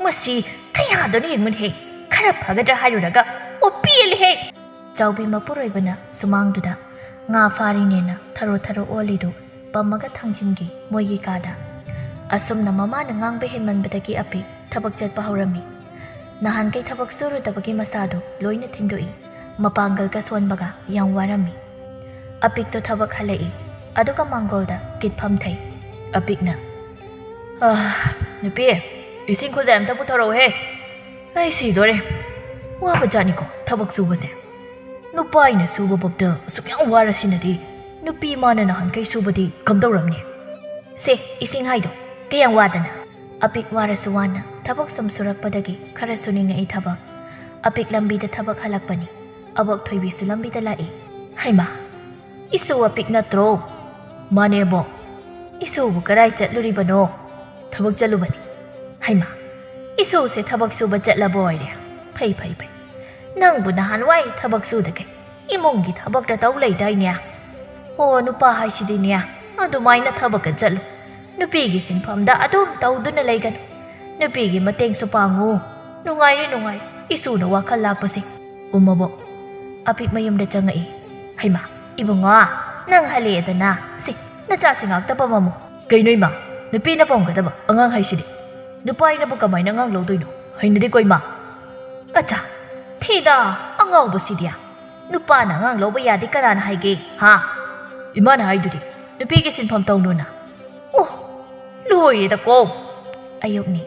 ꯃꯁꯤ ꯀꯌꯥꯗꯅꯣ ꯌꯦꯡꯉꯨꯅꯦꯍꯦ, ꯈꯔ ꯐꯒꯗ꯭ꯔꯥ ꯍꯥꯏꯔꯨꯔꯒ, ꯑꯣ, ꯄꯦꯜꯂꯦꯍꯦ!" ꯆꯥꯎꯕꯤ ꯃꯄꯨꯔꯣꯏꯕꯅ ꯁꯨꯃꯥꯡꯗꯨꯗ ꯉꯥ ꯐꯥꯔꯤꯅꯦꯅ ꯊꯔꯣ ꯊꯔꯣ ꯑꯣꯜꯂꯤꯗꯨ ꯄꯝꯃꯒ ꯊꯥꯡꯖꯤꯟꯈꯤ ꯃꯣꯏꯒꯤ ꯀꯥꯗ꯫ ꯑꯁꯨꯝꯅ ꯃꯃꯥꯅ ꯉꯥꯡꯕ ꯍꯦꯟꯃꯟꯕꯗꯒꯤ ꯑꯄꯤꯛ ꯊꯕꯛ ꯆꯠꯄ ꯍꯧꯔꯝꯃꯤ꯫ ꯅꯍꯥꯟꯈꯩ ꯊꯕꯛ ꯁꯨꯔꯨꯗꯕꯒꯤ ꯃꯁꯥꯗꯨ ꯂꯣꯏꯅ ꯊꯤꯟꯗꯣꯛꯏ꯫ ꯃꯄꯥꯡꯒꯜꯒ ꯁꯣꯟꯕꯒ ꯌꯥꯝ ꯋꯥꯔꯝꯃꯤ꯫ ꯑꯄꯤꯛꯇꯣ ꯊꯕꯛ ꯍꯜꯂꯛꯏ, ꯑꯗꯨꯒ ꯃꯥꯡꯒꯣꯜꯗ ꯀꯤꯠ ꯐꯝꯊꯩ꯫ ꯑꯄꯤꯛꯅ, "ꯑꯥ, ꯅꯨꯄꯤ, ꯏꯁꯤꯡ ꯈꯨꯖꯥꯏ ꯑꯝꯇ ꯄꯨꯊꯣꯔꯛꯎꯍꯦ꯫ ꯑꯩ ꯁꯤꯗꯣꯔꯦ꯫ ꯋꯥꯕ ꯖꯥꯠꯅꯤꯀꯣ ꯊꯕꯛ ꯁꯨꯕꯁꯦ꯫ ꯅꯨꯄꯥ ꯑꯩꯅ ꯁꯨꯕ ꯐꯥꯎꯗ ꯑꯁꯨꯛ ꯌꯥꯝ ꯋꯥꯔꯁꯤꯅꯗꯤ, ꯅꯨꯄꯤ ꯃꯥꯅ ꯅꯍꯥꯟꯈꯩ ꯁꯨꯕꯗꯤ ꯀꯝꯗꯧꯔꯝꯅꯤ? ꯁꯦ, ꯏꯁꯤꯡ ꯍꯥꯏꯗꯣ, ꯀꯌꯥꯝ ꯋꯥꯗꯅ?" ꯑꯄꯤꯛ ꯋꯥꯔꯁꯨ ꯋꯥꯅ ꯊꯕꯛ ꯁꯨꯝ ꯁꯨꯔꯛꯄꯗꯒꯤ ꯈꯔꯁꯨ ꯅꯤꯡꯉꯛꯏ ꯊꯕꯛ꯫ ꯑꯄꯤꯛ ꯂꯝꯕꯤꯗ ꯊꯕꯛ ꯍꯜꯂꯛꯄꯅꯤ꯫ ꯑꯕꯣꯛ ꯊꯣꯏꯕꯤꯁꯨ ꯂꯝꯕꯤꯗ ꯂꯥꯛꯏ꯫ "ꯍꯩꯃꯥ, ꯏꯁꯨ ꯑꯄꯤꯛ ꯅꯠꯇ꯭ꯔꯣ?" "ꯃꯥꯅꯦ, ꯑꯕꯣꯛ꯫ ꯏꯁꯨꯕꯨ ꯀꯔꯥꯏ ꯆꯠꯂꯨꯔꯤꯕꯅꯣ?" "ꯊꯕꯛ ꯆꯠꯂꯨꯕꯅꯤ꯫" "ꯍꯩꯃꯥ, ꯏꯁꯨꯁꯦ ꯊꯕꯛ ꯁꯨꯕ ꯆꯠꯂꯕ ꯑꯣꯏꯔꯦ? ꯐꯩ, ꯐꯩ, ꯐꯩ꯫ ꯅꯪꯕꯨ ꯅꯍꯥꯟꯋꯥꯏ ꯊꯕꯛ ꯁꯨꯗꯈꯩ ꯏꯃꯨꯡꯒꯤ ꯊꯕꯛꯇ ꯇꯧ ꯂꯩꯗꯥꯏꯅꯦ? ꯑꯣ, ꯅꯨꯄꯥ ꯍꯥꯏꯁꯤꯗꯤꯅꯦ, ꯑꯗꯨꯃꯥꯏꯅ ꯊꯕꯛꯀ ꯆꯠꯂꯨ꯫ ꯅꯨꯄꯤꯒꯤ ꯁꯤꯟꯐꯝꯗ ꯑꯗꯨꯝ ꯇꯧꯗꯨꯅ ꯂꯩꯒꯅꯨ꯫ ꯅꯨꯄꯤꯒꯤ ꯃꯇꯦꯡꯁꯨ ꯄꯥꯡꯉꯨ꯫ ꯅꯨꯡꯉꯥꯏꯔꯦ, ꯅꯨꯡꯉꯥꯏꯔꯦ ꯏꯁꯨꯅ ꯋꯥꯈꯜ ꯂꯥꯛꯄꯁꯦ꯫" ꯎꯝ, ꯑꯕꯣꯛ꯫ ꯑꯄꯤꯛ ꯃꯌꯨꯝꯗ ꯆꯪꯉꯛꯏ꯫ "ꯍꯩꯃꯥ, ꯏꯕꯨꯡꯉꯣ, ꯅꯪ ꯍꯜꯂꯛꯑꯦꯗꯅ꯫ ꯁꯤ, ꯅꯆꯥꯁꯤ ꯉꯥꯛꯇ ꯄꯝꯃꯝꯃꯨ꯫" "ꯀꯩꯅꯣ ꯏꯃꯥ? ꯅꯨꯄꯤꯅ ꯄꯝꯒꯗꯕ ꯑꯉꯥꯡ ꯍꯥꯏꯁꯤꯗꯤ? ꯅꯨꯄꯥ ꯑꯩꯅꯕꯨ ꯀꯃꯥꯏꯅ ꯑꯉꯥꯡ ꯂꯧꯗꯣꯏꯅꯣ? ꯍꯩꯅꯗꯦꯀꯣ ꯏꯃꯥ꯫" "ꯑꯠꯆꯥ, ꯊꯤꯗ, ꯑꯉꯥꯎꯕꯁꯤꯗꯤ꯫ ꯅꯨꯄꯥꯅ ꯑꯉꯥꯡ ꯂꯧꯕ ꯌꯥꯗꯦ ꯀꯅꯥꯅ ꯍꯥꯏꯒꯦ, ꯍꯥ? ꯏꯃꯥꯅ ꯍꯥꯏꯗꯨꯗꯤ, ꯅꯨꯄꯤꯒꯤ ꯁꯤꯟꯐꯝ ꯇꯧꯅꯨꯅ꯫" ꯑꯣ, ꯂꯣꯏꯔꯦꯗꯀꯣ꯫ ꯑꯌꯨꯛꯅꯤ꯫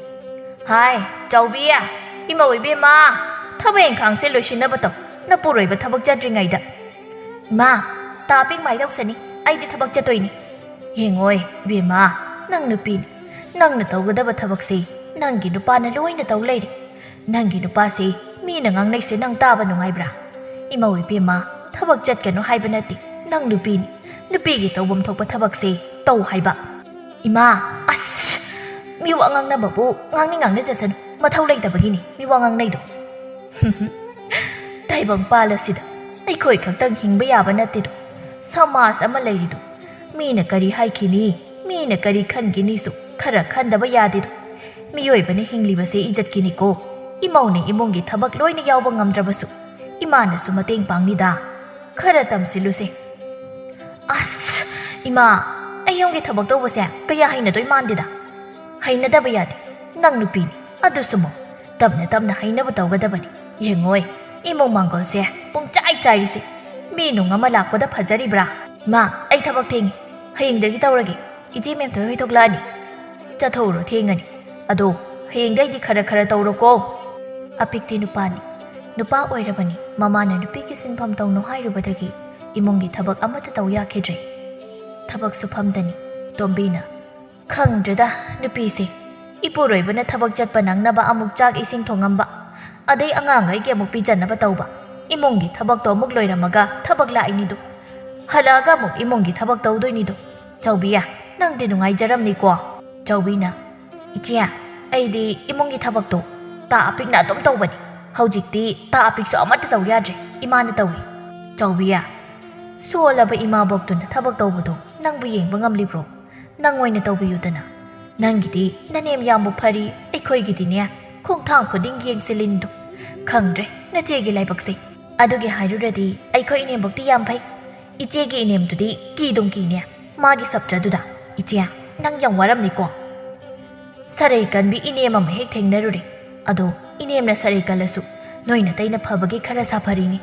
"ꯍꯥꯏ, ꯆꯥꯎꯕꯤ, ꯏꯃꯧ ꯏꯕꯦꯝꯃ, ꯊꯕꯛ ꯏꯪꯈꯥꯡꯁꯦ ꯂꯣꯏꯁꯤꯟꯅꯕ ꯇꯧ, ꯅꯄꯨꯔꯣꯏꯕ ꯊꯕꯛ ꯆꯠꯇ꯭ꯔꯤꯉꯩꯗ꯫" "ꯏꯃꯥ, ꯇꯥ ꯄꯤꯛ ꯃꯥꯏ ꯇꯧꯁꯅꯤ, ꯑꯩꯗꯤ ꯊꯕꯛ ꯆꯠꯇꯣꯏꯅꯤ꯫" "ꯌꯦꯡꯉꯣꯏ, ꯏꯕꯦꯝꯃ, ꯅꯪ ꯅꯨꯄꯤꯅꯤ, ꯅꯪꯅ ꯇꯧꯒꯗꯕ ꯊꯕꯛꯁꯦ ꯅꯪꯒꯤ ꯅꯨꯄꯥꯅ ꯂꯣꯏꯅ ꯇꯧ ꯂꯩꯔꯦ꯫ ꯅꯪꯒꯤ ꯅꯨꯄꯥꯁꯦ ꯃꯤꯅ ꯉꯥꯡꯅꯩꯁꯦ ꯅꯪ ꯇꯥꯕ ꯅꯨꯡꯉꯥꯏꯕ꯭ꯔꯥ? ꯏꯃꯧ ꯏꯕꯦꯝꯃ, ꯊꯕꯛ ꯆꯠꯀꯅꯨ ꯍꯥꯏꯕ ꯅꯠꯇꯦ, ꯅꯪ ꯅꯨꯄꯤꯅꯤ, ꯅꯨꯄꯤꯒꯤ ꯇꯧꯐꯝ ꯊꯣꯛꯄ ꯊꯕꯛꯁꯦ ꯇꯧ ꯍꯥꯏꯕ꯫" "ꯏꯃꯥ, ꯑꯁ, ꯃꯤ ꯋꯥ ꯉꯥꯡꯅꯕꯕꯨ ꯉꯥꯡꯅꯤꯡ ꯉꯥꯡꯅꯖꯁꯅꯨ, ꯃꯊꯧ ꯂꯩꯇꯕꯒꯤꯅꯤ ꯃꯤ ꯋꯥ ꯉꯥꯡꯅꯩꯗꯣ꯫" "ꯇꯥꯏꯕꯪ ꯄꯥꯜ ꯑꯁꯤꯗ ꯑꯩꯈꯣꯏ ꯈꯛꯇꯪ ꯍꯤꯡꯕ ꯌꯥꯕ ꯅꯠꯇꯦꯗꯣ, ꯁꯃꯥꯖ ꯑꯃ ꯂꯩꯔꯤꯗꯨ, ꯃꯤꯅ ꯀꯔꯤ ꯍꯥꯏꯈꯤꯅꯤ, ꯃꯤꯅ ꯀꯔꯤ ꯈꯟꯈꯤꯅꯤꯁꯨ ꯈꯔ ꯈꯟꯗꯕ ꯌꯥꯗꯦꯗꯣ꯫ ꯃꯤꯑꯣꯏꯕꯅ ꯍꯤꯡꯂꯤꯕꯁꯦ ꯏꯖꯠꯀꯤꯅꯤꯀꯣ꯫ ꯏꯃꯧꯅ ꯏꯃꯨꯡꯒꯤ ꯊꯕꯛ ꯂꯣꯏꯅ ꯌꯥꯎꯕ ꯉꯝꯗ꯭ꯔꯕꯁꯨ ꯏꯃꯥꯅꯁꯨ ꯃꯇꯦꯡ ꯄꯥꯡꯅꯤꯗ꯫ ꯈꯔ ꯇꯝꯁꯤꯜꯂꯨꯁꯦ꯫ ꯑꯁ, ꯏꯃꯥ, ꯑꯩ ꯌꯨꯝꯒꯤ ꯊꯕꯛ ꯇꯧꯕꯁꯦ ꯀꯌꯥ ꯍꯩꯅꯗꯣꯏ ꯃꯥꯟꯗꯦꯗ꯫ ꯍꯩꯅꯗꯕ ꯌꯥꯗꯦ, ꯅꯪ ꯅꯨꯄꯤꯅꯤ꯫ ꯑꯗꯨꯁꯨ ꯃꯧ, ꯇꯞꯅ ꯇꯞꯅ ꯍꯩꯅꯕ ꯇꯧꯒꯗꯕꯅꯤ꯫ ꯌꯦꯡꯉꯣꯏ, ꯏꯃꯨꯡ ꯃꯥꯡꯒꯣꯜꯁꯦ ꯄꯨꯡꯆꯥꯏ ꯆꯥꯏꯔꯤꯁꯦ꯫ ꯃꯤ ꯅꯨꯡ ꯑꯃ ꯂꯥꯛꯄꯗ ꯐꯖꯔꯤꯕ꯭ꯔꯥ? ꯃꯥ, ꯑꯩ ꯊꯕꯛ ꯊꯦꯡꯉꯤ, ꯍꯌꯦꯡꯗꯒꯤ ꯇꯧꯔꯒꯦ꯫ ꯏꯆꯦ ꯃꯦꯝꯊꯣꯏ ꯍꯣꯏ ꯊꯣꯛꯂꯛꯑꯅꯤ꯫ ꯆꯠꯊꯣꯛꯎꯔꯣ, ꯊꯦꯡꯉꯅꯤ꯫ ꯑꯗꯣ ꯍꯌꯦꯡꯗꯩꯗꯤ ꯈꯔ ꯈꯔ ꯇꯧꯔꯣꯀꯣ꯫ ꯑꯄꯤꯛꯇꯤ ꯅꯨꯄꯥꯅꯤ꯫ ꯅꯨꯄꯥ ꯑꯣꯏꯔꯕꯅꯤ, ꯃꯃꯥꯅ ꯅꯨꯄꯤꯒꯤ ꯁꯤꯟꯐꯝ ꯇꯧꯅꯨ ꯍꯥꯏꯔꯨꯕꯗꯒꯤ ꯏꯃꯨꯡꯒꯤ ꯊꯕꯛ ꯑꯃꯠꯇ ꯇꯧ ꯌꯥꯈꯤꯗ꯭ꯔꯦ꯫ ꯊꯕꯛ ꯁꯨꯐꯝꯗꯅꯤ ꯇꯣꯝꯕꯤꯅ, "ꯈꯪꯗ꯭ꯔꯦꯗ ꯅꯨꯄꯤꯁꯦ, ꯏꯄꯨꯔꯣꯏꯕꯅ ꯊꯕꯛ ꯆꯠꯄ ꯅꯪꯅꯕ ꯑꯃꯨꯛ ꯆꯥꯛ ꯏꯁꯤꯡ ꯊꯣꯡꯉꯝꯕ, ꯑꯗꯩ ꯑꯉꯥꯡꯈꯩꯒꯤ ꯑꯃꯨꯛ ꯄꯤꯖꯅꯕ ꯇꯧꯕ, ꯏꯃꯨꯡꯒꯤ ꯊꯕꯛꯇꯣ ꯑꯃꯨꯛ ꯂꯣꯏꯔꯝꯃꯒ ꯊꯕꯛ ꯂꯥꯛꯏꯅꯤꯗꯣ, ꯍꯜꯂꯛꯑꯒ ꯑꯃꯨꯛ ꯏꯃꯨꯡꯒꯤ ꯊꯕꯛ ꯇꯧꯗꯣꯏꯅꯤꯗꯣ꯫ ꯆꯥꯎꯕꯤꯌꯥ, ꯅꯪꯗꯤ ꯅꯨꯡꯉꯥꯏꯖꯔꯝꯅꯤꯀꯣ?" ꯆꯥꯎꯕꯤꯅ, "ꯏꯆꯦ, ꯑꯩꯗꯤ ꯏꯃꯨꯡꯒꯤ ꯊꯕꯛꯇꯣ ꯇꯥ ꯑꯄꯤꯛꯅ ꯑꯗꯨꯝ ꯇꯧꯕꯅꯤ꯫ ꯍꯧꯖꯤꯛꯇꯤ ꯇꯥ ꯑꯄꯤꯛꯁꯨ ꯑꯃꯠꯇ ꯇꯧ ꯌꯥꯗ꯭ꯔꯦ, ꯏꯃꯥꯅ ꯇꯧꯏ꯫" ꯆꯥꯎꯕꯤꯌꯥ, "ꯁꯣꯜꯂꯕ ꯏꯃꯥꯕꯣꯛꯇꯨꯅ ꯊꯕꯛ ꯇꯧꯕꯗꯣ ꯅꯪꯕꯨ ꯌꯦꯡꯕ ꯉꯝꯂꯤꯕ꯭ꯔꯣ? ꯅꯪ ꯑꯣꯏꯅ ꯇꯧꯕꯤꯌꯨꯗꯅ꯫ ꯅꯪꯒꯤꯗꯤ ꯅꯅꯦꯝ ꯌꯥꯝꯕꯨ ꯐꯔꯤ, ꯑꯩꯈꯣꯏꯒꯤꯗꯤꯅꯦ ꯈꯣꯡꯊꯥꯡ ꯈꯨꯗꯤꯡ ꯌꯦꯡꯁꯤꯜꯂꯤꯟꯗꯣ꯫ ꯈꯪꯗ꯭ꯔꯦ ꯅꯆꯦꯒꯤ ꯂꯥꯏꯕꯛꯁꯦ꯫ ꯑꯗꯨꯒꯤ ꯍꯥꯏꯔꯨꯔꯗꯤ ꯑꯩꯈꯣꯏ ꯏꯅꯦꯝꯕꯣꯛꯇꯤ ꯌꯥꯝ ꯐꯩ꯫ ꯏꯆꯦꯒꯤ ꯏꯅꯦꯝꯗꯨꯗꯤ ꯀꯤꯗꯨꯝ ꯀꯤꯅꯦ꯫ ꯃꯥꯒꯤ ꯁꯞꯇ꯭ꯔꯗꯨꯗ꯫ ꯏꯆꯦ, ꯅꯪ ꯌꯥꯝ ꯋꯥꯔꯝꯅꯤꯀꯣ?" ꯁꯔꯩ ꯀꯟꯕꯤ ꯏꯅꯦꯝ ꯑꯃ ꯍꯦꯛ ꯊꯦꯡꯅꯔꯨꯔꯦ꯫ ꯑꯗꯣ ꯏꯅꯦꯝꯅ ꯁꯔꯩ ꯀꯜꯂꯁꯨ ꯅꯣꯏ ꯅꯇꯩꯅ ꯐꯕꯒꯤ ꯈꯔ ꯁꯥꯐꯔꯤꯅꯤ꯫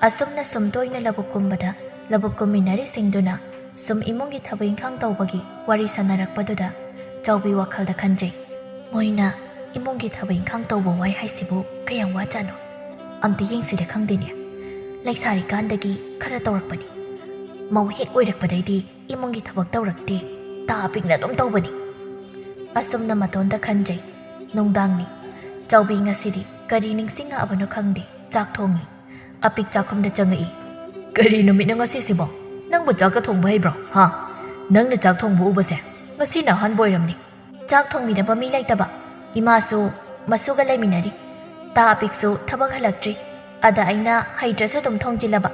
ꯑꯁꯨꯝꯅ ꯁꯨꯝ ꯇꯣꯏꯅ ꯂꯧꯕꯨꯛ ꯀꯨꯝꯕꯗ ꯂꯧꯕꯨꯛ ꯀꯨꯝꯃꯤꯟꯅꯔꯤꯁꯤꯡꯗꯨꯅ ꯁꯨꯝ ꯏꯃꯨꯡꯒꯤ ꯊꯕꯛ ꯏꯪꯈꯥꯡ ꯇꯧꯕꯒꯤ ꯋꯥꯔꯤ ꯁꯥꯟꯅꯔꯛꯄꯗꯨꯗ ꯆꯥꯎꯕꯤ ꯋꯥꯈꯜꯗ ꯈꯟꯖꯩ, "ꯃꯣꯏꯅ ꯏꯃꯨꯡꯒꯤ ꯊꯕꯛ ꯏꯪꯈꯥꯡ ꯇꯧꯕ ꯋꯥꯏ ꯍꯥꯏꯁꯤꯕꯨ ꯀꯌꯥꯝ ꯋꯥꯖꯥꯠꯅꯣ? ꯑꯝꯇ ꯌꯦꯡꯁꯤꯗ ꯈꯪꯗꯦꯅꯦ꯫ ꯂꯩꯁꯥꯔꯤꯀꯥꯟꯗꯒꯤ ꯈꯔ ꯇꯧꯔꯛꯄꯅꯤ꯫ ꯃꯧ ꯍꯦꯛ ꯑꯣꯏꯔꯛꯄꯗꯩꯗꯤ ꯏꯃꯨꯡꯒꯤ ꯊꯕꯛ ꯇꯧꯔꯛꯇꯦ꯫ ꯇꯥ ꯑꯄꯤꯛꯅ ꯑꯗꯨꯝ ꯇꯧꯕꯅꯤ꯫" ꯑꯁꯨꯝꯅ ꯃꯇꯣꯟꯗ ꯈꯟꯖꯩ꯫ ꯅꯨꯡꯗꯥꯡꯅꯤ꯫ ꯆꯥꯎꯕꯤ ꯉꯁꯤꯗꯤ ꯀꯔꯤ ꯅꯤꯡꯁꯤꯡꯉꯛꯑꯕꯅꯣ ꯈꯪꯗꯦ, ꯆꯥꯛ ꯊꯣꯡꯉꯤ꯫ ꯑꯄꯤꯛ ꯆꯥꯛꯈꯨꯝꯗ ꯆꯪꯉꯛꯏ꯫ "ꯀꯔꯤ ꯅꯨꯃꯤꯠꯅꯣ ꯉꯁꯤꯁꯤꯕꯣ? ꯅꯪꯕꯨ ꯆꯥꯛꯀ ꯊꯣꯡꯕ ꯍꯩꯕ꯭ꯔꯣ? ꯍꯥ? ꯅꯪꯅ ꯆꯥꯛ ꯊꯣꯡꯕ ꯎꯕꯁꯦ ꯉꯁꯤꯅ ꯑꯍꯥꯟꯕ ꯑꯣꯏꯔꯝꯅꯤ꯫" ꯆꯥꯛ ꯊꯣꯡꯕꯤꯅꯕ ꯃꯤ ꯂꯩꯇꯕ꯫ ꯏꯃꯥꯁꯨ ꯃꯁꯨꯒ ꯂꯩꯃꯤꯟꯅꯔꯤ꯫ ꯇꯥ ꯑꯄꯤꯛꯁꯨ ꯊꯕꯛ ꯍꯜꯂꯛꯇ꯭ꯔꯤ꯫ ꯑꯗ ꯑꯩꯅ ꯍꯩꯇ꯭ꯔꯁꯨ ꯑꯗꯨꯝ ꯊꯣꯡꯖꯤꯜꯂꯕ꯫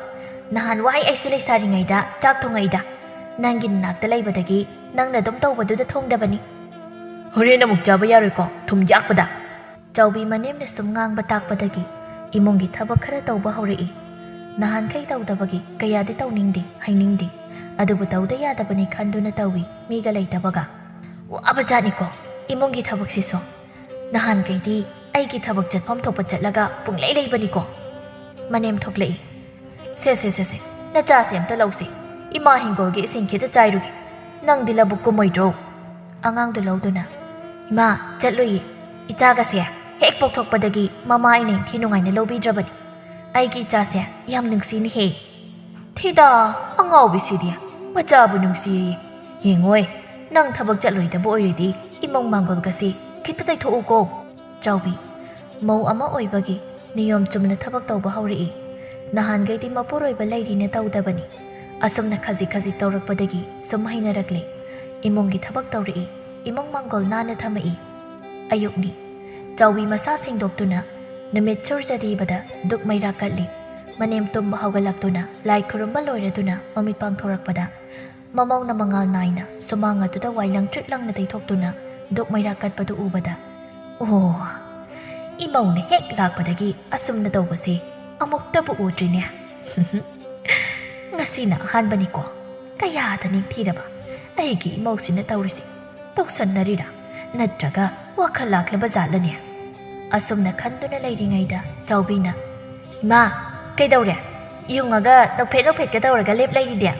"ꯅꯍꯥꯟꯋꯥꯏ ꯑꯩꯁꯨ ꯂꯩꯁꯥꯔꯤꯉꯩꯗ ꯆꯥꯛ ꯊꯣꯡꯉꯛꯏꯗ꯫ ꯅꯪꯒꯤ ꯅꯅꯥꯛꯇ ꯂꯩꯕꯗꯒꯤ ꯅꯪꯅ ꯑꯗꯨꯝ ꯇꯧꯕꯗꯨꯗ ꯊꯣꯡꯗꯕꯅꯤ꯫" "ꯍꯣꯔꯦꯟ ꯑꯃꯨꯛ ꯆꯥꯕ ꯌꯥꯔꯣꯏꯀꯣ, ꯊꯨꯝ ꯌꯥꯛꯄꯗ?" ꯆꯥꯎꯕꯤ ꯃꯅꯦꯝꯅ ꯁꯨꯝ ꯉꯥꯡꯕ ꯇꯥꯛꯄꯗꯒꯤ ꯏꯃꯨꯡꯒꯤ ꯊꯕꯛ ꯈꯔ ꯇꯧꯕ ꯍꯧꯔꯛꯏ꯫ ꯅꯍꯥꯟꯈꯩ ꯇꯧꯗꯕꯒꯤ ꯀꯌꯥꯗꯤ ꯇꯧꯅꯤꯡꯗꯦ, ꯍꯩꯅꯤꯡꯗꯦ꯫ ꯑꯗꯨꯕꯨ ꯇꯧꯗ ꯌꯥꯗꯕꯅꯤ ꯈꯟꯗꯨꯅ ꯇꯧꯏ, ꯃꯤꯒ ꯂꯩꯇꯕꯒ꯫ ꯋꯥꯕꯖꯥꯠꯅꯤꯀꯣ ꯏꯃꯨꯡꯒꯤ ꯊꯕꯛꯁꯤꯁꯨ꯫ ꯅꯍꯥꯟꯈꯩꯗꯤ ꯑꯩꯒꯤ ꯊꯕꯛ ꯆꯠꯐꯝ ꯊꯣꯛꯄ ꯆꯠꯂꯒ ꯄꯨꯡꯂꯩ ꯂꯩꯕꯅꯤꯀꯣ꯫ ꯃꯅꯦꯝ ꯊꯣꯛꯂꯛꯏ꯫ "ꯁꯦ, ꯁꯦ, ꯁꯦ, ꯁꯦ, ꯅꯆꯥꯁꯦ ꯑꯝꯇ ꯂꯧꯁꯦ꯫ ꯏꯃꯥ ꯍꯤꯡꯒꯣꯜꯒꯤ ꯏꯁꯤꯡ ꯈꯤꯇ ꯆꯥꯏꯔꯨꯒꯦ꯫ ꯅꯪꯗꯤ ꯂꯧꯕꯨꯛ ꯀꯨꯝꯃꯣꯏꯗ꯭ꯔꯣ?" ꯑꯉꯥꯡꯗꯨ ꯂꯧꯗꯨꯅ, "ꯏꯃꯥ, ꯆꯠꯂꯨꯏꯌꯦ꯫ ꯏꯆꯥꯒꯁꯦ ꯍꯦꯛ ꯄꯣꯛꯊꯣꯛꯄꯗꯒꯤ ꯃꯃꯥ ꯑꯩꯅ ꯏꯟꯊꯤ ꯅꯨꯡꯉꯥꯏꯅ ꯂꯧꯕꯤꯗ꯭ꯔꯕꯅꯤ꯫ ꯑꯩꯒꯤ ꯏꯆꯥꯁꯦ ꯌꯥꯝ ꯅꯨꯡꯁꯤꯅꯦꯍꯦ꯫" "ꯊꯤꯗꯥ, ꯑꯉꯥꯎꯕꯤꯁꯤꯗꯤ ꯃꯆꯥꯕꯨ ꯅꯨꯡꯁꯤꯌꯦ꯫ ꯌꯦꯡꯉꯣꯏ, ꯅꯪ ꯊꯕꯛ ꯆꯠꯂꯣꯏꯗꯕ ꯑꯣꯏꯔꯗꯤ ꯏꯃꯧ ꯃꯥꯡꯒꯣꯜꯒꯁꯤ ꯈꯤꯇ ꯇꯩꯊꯣꯛꯎꯀꯣ꯫" ꯆꯥꯎꯕꯤ, ꯃꯧ ꯑꯃ ꯑꯣꯏꯕꯒꯤ ꯅꯤꯌꯣꯝ ꯆꯨꯝꯅ ꯊꯕꯛ ꯇꯧꯕ ꯍꯧꯔꯛꯏ꯫ ꯅꯍꯥꯟꯈꯩꯗꯤ ꯃꯄꯨꯔꯣꯏꯕ ꯂꯩꯔꯤꯅ ꯇꯧꯗꯕꯅꯤ꯫ ꯑꯁꯨꯝꯅ ꯈꯖꯤꯛ ꯈꯖꯤꯛ ꯇꯧꯔꯛꯄꯗꯒꯤ ꯁꯨꯝ ꯍꯩꯅꯔꯛꯂꯦ꯫ ꯏꯃꯨꯡꯒꯤ ꯊꯕꯛ ꯇꯧꯔꯛꯏ, ꯏꯃꯨꯡ ꯃꯥꯡꯒꯣꯜ ꯅꯥꯟꯅ ꯊꯝꯃꯛꯏ꯫ ꯑꯌꯨꯛꯅꯤ꯫ ꯆꯥꯎꯕꯤ ꯃꯁꯥ ꯁꯦꯡꯗꯣꯛꯇꯨꯅ ꯅꯨꯃꯤꯠ ꯁꯨꯔꯖꯗꯤꯕꯗ ꯗꯨꯛ ꯃꯩꯔꯥ ꯀꯠꯂꯤ꯫ ꯃꯅꯦꯝ ꯇꯨꯝꯕ ꯍꯧꯒꯠꯂꯛꯇꯨꯅ ꯂꯥꯏ ꯈꯨꯔꯨꯝꯕ ꯂꯣꯏꯔꯗꯨꯅ ꯃꯃꯤꯠ ꯄꯥꯡꯊꯣꯔꯛꯄꯗ ꯃꯃꯧꯅ ꯃꯉꯥꯜ ꯅꯥꯏꯅ ꯁꯨꯃꯥꯡ ꯑꯗꯨꯗ ꯋꯥꯏ ꯂꯪꯇ꯭ꯔꯤꯛ ꯂꯪꯅ ꯇꯩꯊꯣꯛꯇꯨꯅ ꯗꯨꯛ ꯃꯩꯔꯥ ꯀꯠꯄꯗꯨ ꯎꯕꯗ, "ꯑꯣ, ꯏꯃꯧꯅ ꯍꯦꯛ ꯂꯥꯛꯄꯗꯒꯤ ꯑꯁꯨꯝꯅ ꯇꯧꯕꯁꯤ ꯑꯃꯨꯛꯇꯕꯨ ꯎꯗ꯭ꯔꯤꯅꯦ꯫" "ꯉꯁꯤꯅ ꯑꯍꯥꯟꯕꯅꯤꯀꯣ꯫ ꯀꯌꯥꯗ ꯅꯤꯡꯊꯤꯔꯕ ꯑꯩꯒꯤ ꯏꯃꯧꯁꯤꯅ ꯇꯧꯔꯤꯁꯤ꯫ ꯇꯧꯁꯟꯅꯔꯤꯔꯥ? ꯅꯠꯇ꯭ꯔꯒ ꯋꯥꯈꯜ ꯂꯥꯛꯂꯕ ꯖꯥꯠꯂꯅꯦ?" ꯑꯁꯨꯝꯅ ꯈꯟꯗꯨꯅ ꯂꯩꯔꯤꯉꯩꯗ ꯆꯥꯎꯕꯤꯅ, "ꯏꯃꯥ, ꯀꯩꯗꯧꯔꯦ? ꯌꯨꯡꯉꯒ ꯅꯣꯛꯐꯦꯠ ꯅꯣꯛꯐꯦꯠꯀ ꯇꯧꯔꯒ ꯂꯦꯞ ꯂꯩꯔꯤꯗꯤ?"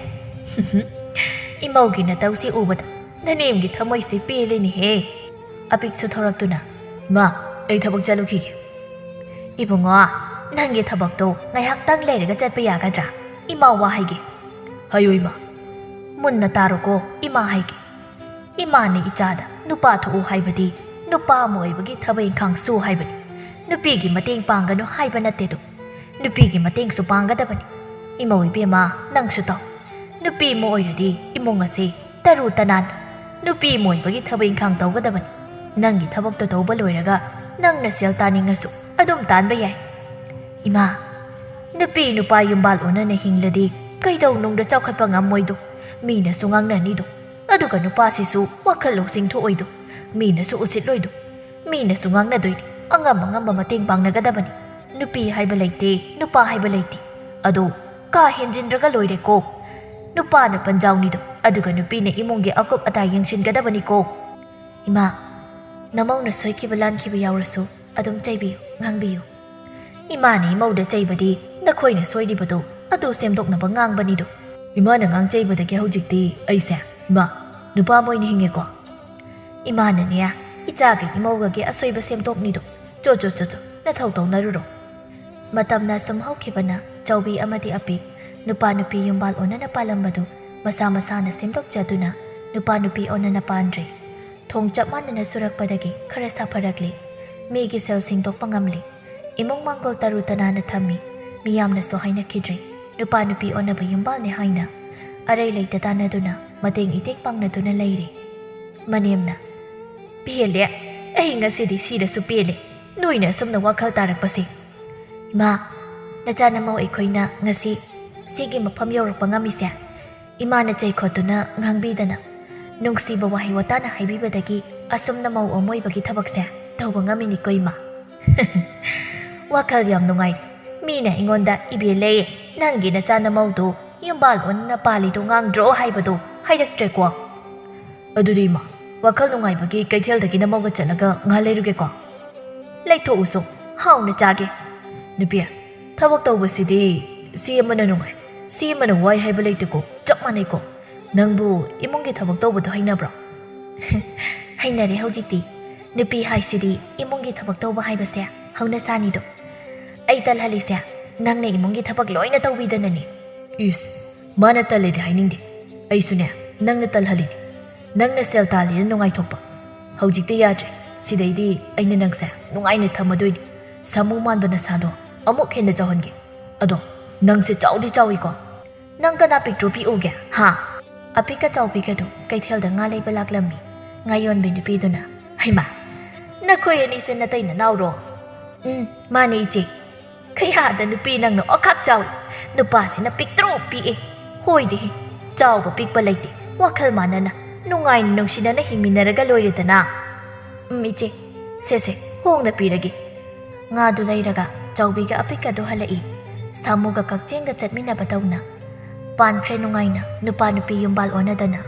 "ꯏꯃꯧꯒꯤ ꯅꯇꯧꯁꯤ ꯎꯕꯗ ꯅꯅꯦꯝꯒꯤ ꯊꯃꯣꯏꯁꯤ ꯄꯦꯜꯂꯤꯅꯦꯍꯦ꯫" ꯑꯄꯤꯛꯁꯨ ꯊꯣꯔꯛꯇꯨꯅ, "ꯏꯃꯥ, ꯑꯩ ꯊꯕꯛ ꯆꯠꯂꯨꯈꯤꯒꯦ꯫" "ꯏꯕꯨꯡꯉꯣ, ꯅꯪꯒꯤ ꯊꯕꯛꯇꯣ ꯉꯥꯏꯍꯥꯛꯇꯪ ꯂꯩꯔꯒ ꯆꯠꯄ ꯌꯥꯒꯗ꯭ꯔꯥ? ꯏꯃꯥ ꯋꯥ ꯍꯥꯏꯒꯦ꯫" "ꯍꯥꯏꯌꯨ ꯏꯃꯥ꯫" "ꯃꯨꯟꯅ ꯇꯥꯔꯣꯀꯣ, ꯏꯃꯥ ꯍꯥꯏꯒꯦ꯫ ꯏꯃꯥꯅ ꯏꯆꯥꯗ ꯅꯨꯄꯥ ꯊꯣꯛꯎ ꯍꯥꯏꯕꯗꯤ ꯅꯨꯄꯥ ꯑꯃ ꯑꯣꯏꯕꯒꯤ ꯊꯕꯛ ꯏꯪꯈꯥꯡ ꯁꯨ ꯍꯥꯏꯕꯅꯤ꯫ ꯅꯨꯄꯤꯒꯤ ꯃꯇꯦꯡ ꯄꯥꯡꯒꯅꯨ ꯍꯥꯏꯕ ꯅꯠꯇꯦꯗꯣ꯫ ꯅꯨꯄꯤꯒꯤ ꯃꯇꯦꯡꯁꯨ ꯄꯥꯡꯒꯗꯕꯅꯤ꯫ ꯏꯃꯧ ꯏꯕꯦꯝꯃ, ꯅꯪꯁꯨ ꯇꯧ꯫ ꯅꯨꯄꯤ ꯑꯃ ꯑꯣꯏꯔꯗꯤ ꯏꯃꯨꯡ ꯑꯁꯤ ꯇꯔꯨ ꯇꯅꯥꯟ꯫ ꯅꯨꯄꯤ ꯑꯃ ꯑꯣꯏꯕꯒꯤ ꯊꯕꯛ ꯏꯪꯈꯥꯡ ꯇꯧꯒꯗꯕꯅꯤ꯫ ꯅꯪꯒꯤ ꯊꯕꯛꯇꯣ ꯇꯧꯕ ꯂꯣꯏꯔꯒ ꯅꯪꯅ ꯁꯦꯜ ꯇꯥꯅꯤꯡꯉꯁꯨ ꯑꯗꯨꯝ ꯇꯥꯟꯕ ꯌꯥꯏ꯫" "ꯏꯃꯥ, ꯅꯨꯄꯤ ꯅꯨꯄꯥ ꯌꯨꯝꯕꯥꯜ ꯑꯣꯟꯅꯅ ꯍꯤꯡꯂꯗꯤ ꯀꯩꯗꯧꯅꯨꯡꯗ ꯆꯥꯎꯈꯠꯄ ꯉꯝꯃꯣꯏꯗꯣ, ꯃꯤꯅꯁꯨ ꯉꯥꯡꯅꯅꯤꯗꯣ, ꯑꯗꯨꯒ ꯅꯨꯄꯥꯁꯤꯁꯨ ꯋꯥꯈꯜ ꯂꯧꯁꯤꯡ ꯊꯣꯛꯑꯣꯏꯗꯣ, ꯃꯤꯅꯁꯨ ꯎꯁꯤꯠꯂꯣꯏꯗꯣ, ꯃꯤꯅꯁꯨ ꯉꯥꯡꯅꯗꯣꯏꯅꯤ꯫ ꯑꯉꯝ ꯑꯉꯝꯕ ꯃꯇꯦꯡ ꯄꯥꯡꯅꯒꯗꯕꯅꯤ꯫ ꯅꯨꯄꯤ ꯍꯥꯏꯕ ꯂꯩꯇꯦ, ꯅꯨꯄꯥ ꯍꯥꯏꯕ ꯂꯩꯇꯦ꯫ ꯑꯗꯣ ꯀꯥ ꯍꯦꯟꯖꯤꯟꯗ꯭ꯔꯒ ꯂꯣꯏꯔꯦꯀꯣ꯫ ꯅꯨꯄꯥꯅ ꯄꯟꯖꯥꯎꯅꯤꯗꯣ, ꯑꯗꯨꯒ ꯅꯨꯄꯤꯅ ꯏꯃꯨꯡꯒꯤ ꯑꯀꯨꯞ ꯑꯇꯥ ꯌꯦꯡꯁꯤꯟꯒꯗꯕꯅꯤꯀꯣ꯫ ꯏꯃꯥ, ꯅꯃꯧꯅ ꯁꯣꯏꯈꯤꯕ ꯂꯥꯟꯈꯤꯕ ꯌꯥꯎꯔꯁꯨ ꯑꯗꯨꯝ ꯆꯩꯕꯤꯌꯨ, ꯉꯥꯡꯕꯤꯌꯨ꯫ ꯏꯃꯥꯅ ꯏꯃꯧꯗ ꯆꯩꯕꯗꯤ ꯅꯈꯣꯏꯅ ꯁꯣꯏꯔꯤꯕꯗꯣ ꯑꯗꯨ ꯁꯦꯝꯗꯣꯛꯅꯕ ꯉꯥꯡꯕꯅꯤꯗꯣ꯫ ꯏꯃꯥꯅ ꯉꯥꯡꯆꯩꯕꯗꯒꯤ ꯍꯧꯖꯤꯛꯇꯤ ꯑꯩꯁꯦ, ꯏꯃꯥ, ꯅꯨꯄꯥ ꯑꯃ ꯑꯣꯏꯅ ꯍꯤꯡꯉꯦꯀꯣ꯫ ꯏꯃꯥꯅꯅꯦ, ꯏꯆꯥꯒ ꯏꯃꯧꯒꯒꯤ ꯑꯁꯣꯏꯕ ꯁꯦꯝꯗꯣꯛꯅꯤꯗꯣ꯫ ꯆꯣ, ꯆꯣ, ꯆꯣ, ꯆꯣ, ꯅꯊꯧ ꯇꯧꯅꯔꯨꯔꯣ꯫ ꯃꯇꯝꯅ ꯁꯨꯝ ꯍꯧꯈꯤꯕꯅ ꯆꯥꯎꯕꯤ ꯑꯃꯗꯤ ꯑꯄꯤꯛ, ꯅꯨꯄꯥ ꯅꯨꯄꯤ ꯌꯨꯝꯕꯥꯜ ꯑꯣꯟꯅꯅ ꯄꯥꯜꯂꯝꯕꯗꯨ ꯃꯁꯥ ꯃꯁꯥꯅ ꯁꯦꯝꯗꯣꯛꯆꯗꯨꯅ ꯅꯨꯄꯥ ꯅꯨꯄꯤ ꯑꯣꯟꯅꯅ ꯄꯥꯟꯗ꯭ꯔꯦ꯫ ꯊꯣꯡ ꯆꯞ ꯃꯥꯟꯅꯅ ꯁꯨꯔꯛꯄꯗꯒꯤ ꯈꯔ ꯁꯥꯐꯔꯛꯂꯤ꯫ ꯃꯤꯒꯤ ꯁꯦꯜ ꯁꯤꯡꯗꯣꯛꯄ ꯉꯝꯂꯤ꯫ ꯏꯃꯨꯡ ꯃꯥꯡꯒꯣꯜ ꯇꯔꯨ ꯇꯅꯥꯟꯅ ꯊꯝꯃꯤ꯫ ꯃꯤꯌꯥꯝꯅꯁꯨ ꯍꯥꯏꯅꯈꯤꯗ꯭ꯔꯦ, ꯅꯨꯄꯥ ꯅꯨꯄꯤ ꯑꯣꯟꯅꯕ ꯌꯨꯝꯕꯥꯜꯅꯦ ꯍꯥꯏꯅ꯫ ꯑꯔꯩ ꯂꯩꯇ ꯇꯥꯟꯅꯗꯨꯅ, ꯃꯇꯦꯡ ꯏꯇꯦꯡ ꯄꯥꯡꯅꯗꯨꯅ ꯂꯩꯔꯦ꯫ ꯃꯅꯦꯝꯅ, "ꯄꯦꯜꯂꯦ, ꯑꯩ ꯉꯁꯤꯗꯤ ꯁꯤꯔꯁꯨ ꯄꯦꯜꯂꯦ, ꯅꯣꯏꯅ ꯑꯁꯨꯝꯅ ꯋꯥꯈꯜ ꯇꯥꯔꯛꯄꯁꯦ꯫" ꯏꯃꯥ, ꯅꯆꯥ ꯅꯃꯧ ꯑꯩꯈꯣꯏꯅ ꯉꯁꯤ ꯁꯤꯒꯤ ꯃꯐꯝ ꯌꯧꯔꯛꯄ ꯉꯝꯃꯤꯁꯦ ꯏꯃꯥꯅ ꯆꯩꯈꯣꯠꯇꯨꯅ, ꯉꯥꯡꯕꯤꯗꯅ, ꯅꯨꯡꯁꯤꯕ ꯋꯥꯍꯩ ꯋꯥꯇꯥꯅ ꯍꯥꯏꯕꯤꯕꯗꯒꯤ ꯑꯁꯨꯝꯅ ꯃꯧ ꯑꯃ ꯑꯣꯏꯕꯒꯤ ꯊꯕꯛꯁꯦ ꯇꯧꯕ ꯉꯝꯃꯤꯅꯤꯀꯣ, ꯏꯃꯥ꯫ ꯋꯥꯈꯜ ꯌꯥꯝ ꯅꯨꯡꯉꯥꯏꯔꯦ꯫ ꯃꯤꯅ ꯑꯩꯉꯣꯟꯗ, "ꯏꯕꯦꯜꯂꯦ, ꯅꯪꯒꯤ ꯅꯆꯥ ꯅꯃꯧꯗꯣ ꯌꯨꯝꯕꯥꯜ ꯑꯣꯟꯅ ꯄꯥꯜꯂꯤꯗꯣ ꯉꯥꯡꯗ꯭ꯔꯣ?" ꯍꯥꯏꯕꯗꯣ ꯍꯥꯏꯔꯛꯇ꯭ꯔꯦꯀꯣ꯫ ꯑꯗꯨꯗꯤ ꯏꯃꯥ, ꯋꯥꯈꯜ ꯅꯨꯡꯉꯥꯏꯕꯒꯤ ꯀꯩꯊꯦꯜꯗꯒꯤ ꯅꯃꯧꯒ ꯆꯠꯂꯒ ꯉꯥꯏꯍꯥꯛ ꯂꯩꯔꯨꯒꯦꯀꯣ꯫ ꯂꯩꯊꯣꯛꯎꯁꯣ, ꯍꯥꯎꯅ ꯆꯥꯒꯦ꯫ ꯅꯨꯄꯤ, ꯊꯕꯛ ꯇꯧꯕꯁꯤꯗꯤ ꯁꯤ ꯑꯃꯅ ꯅꯨꯡꯉꯥꯏ, ꯁꯤ ꯑꯃꯅ ꯋꯥꯏ ꯍꯥꯏꯕ ꯂꯩꯇꯦꯀꯣ, ꯆꯞ ꯃꯥꯟꯅꯩꯀꯣ꯫ ꯅꯪꯕꯨ ꯏꯃꯨꯡꯒꯤ ꯊꯕꯛ ꯇꯧꯕꯗꯣ ꯍꯩꯅꯕ꯭ꯔꯣ? ꯍꯩꯅꯔꯦ ꯍꯧꯖꯤꯛꯇꯤ꯫ ꯅꯨꯄꯤ ꯍꯥꯏꯁꯤꯗꯤ ꯏꯃꯨꯡꯒꯤ ꯊꯕꯛ ꯇꯧꯕ ꯍꯥꯏꯕꯁꯦ ꯍꯧꯅꯁꯥꯅꯤꯗꯣ꯫ ꯑꯩ ꯇꯜꯍꯜꯂꯤꯁꯦ ꯅꯪꯅ ꯏꯃꯨꯡꯒꯤ ꯊꯕꯛ ꯂꯣꯏꯅ ꯇꯧꯕꯤꯗꯅꯅꯦ꯫ ꯏꯁ, ꯃꯥꯅ ꯇꯜꯂꯦꯗꯤ ꯍꯥꯏꯅꯤꯡꯗꯦ꯫ ꯑꯩꯁꯨꯅꯦ, ꯅꯪꯅ ꯇꯜꯍꯜꯂꯤꯅꯦ꯫ ꯅꯪꯅ ꯁꯦꯜ ꯇꯥꯜꯂꯤꯅ ꯅꯨꯡꯉꯥꯏꯊꯣꯛꯄ꯫ ꯍꯧꯖꯤꯛꯇꯤ ꯌꯥꯗ꯭ꯔꯦ꯫ ꯁꯤꯗꯩꯗꯤ ꯑꯩꯅ ꯅꯪꯁꯦ ꯅꯨꯡꯉꯥꯏꯅ ꯊꯝꯃꯗꯣꯏꯅꯤ꯫ ꯁꯥꯃꯨ ꯃꯥꯟꯕ ꯅꯁꯥꯗꯣ ꯑꯃꯨꯛ ꯍꯦꯟꯅ ꯆꯥꯎꯍꯟꯒꯦ꯫ ꯑꯗꯣ ꯅꯪꯁꯦ ꯆꯥꯎꯗꯤ ꯆꯥꯎꯏꯀꯣ꯫ ꯅꯪ ꯀꯅꯥ ꯄꯤꯛꯇ꯭ꯔꯨ ꯄꯤꯛꯎꯒꯦ, ꯍꯥ? ꯑꯄꯤꯛ ꯑꯆꯥꯎ ꯄꯤꯛ ꯑꯗꯨ ꯀꯩꯊꯦꯜꯗ ꯉꯥ ꯂꯩꯕ ꯂꯥꯛꯂꯝꯃꯤ꯫ ꯉꯥ ꯌꯣꯟꯕꯤ ꯅꯨꯄꯤꯗꯨꯅ, "ꯍꯩꯃꯥ, ꯅꯈꯣꯏ ꯑꯅꯤꯁꯦ ꯅꯇꯩ ꯅꯅꯥꯎꯔꯣ?" "ꯎꯝ, ꯃꯥꯅꯦ, ꯏꯆꯦ꯫" "ꯀꯌꯥꯗ ꯅꯨꯄꯤ ꯅꯪꯅ ꯑꯣꯈꯥꯛ ꯆꯥꯎꯏ, ꯅꯨꯄꯥꯁꯤꯅ ꯄꯤꯛꯇ꯭ꯔꯨ ꯄꯤꯛꯏ꯫ ꯍꯣꯏꯗꯦꯍꯦ, ꯆꯥꯎꯕ ꯄꯤꯛꯄ ꯂꯩꯇꯦ, ꯋꯥꯈꯜ ꯃꯥꯟꯅꯅ ꯅꯨꯡꯉꯥꯏꯅ ꯅꯨꯡꯁꯤꯅꯅ ꯍꯤꯡꯃꯤꯟꯅꯔꯒ ꯂꯣꯏꯔꯦꯗꯅ꯫ ꯎꯝ, ꯏꯆꯦ, ꯁꯦ ꯁꯦ, ꯍꯣꯡꯅ ꯄꯤꯔꯒꯦ꯫" ꯉꯥꯗꯨ ꯂꯩꯔꯒ ꯆꯥꯎꯕꯤꯒ ꯑꯄꯤꯛꯀꯗꯨ ꯍꯜꯂꯛꯏ꯫ ꯁꯥꯃꯨꯒ ꯀꯛꯆꯦꯡꯒ ꯆꯠꯃꯤꯟꯅꯕ ꯇꯧꯅ ꯄꯥꯟꯈ꯭ꯔꯦ ꯅꯨꯡꯉꯥꯏꯅ ꯅꯨꯄꯥ ꯅꯨꯄꯤ ꯌꯨꯝꯕꯥꯜ ꯑꯣꯟꯅꯗꯅ꯫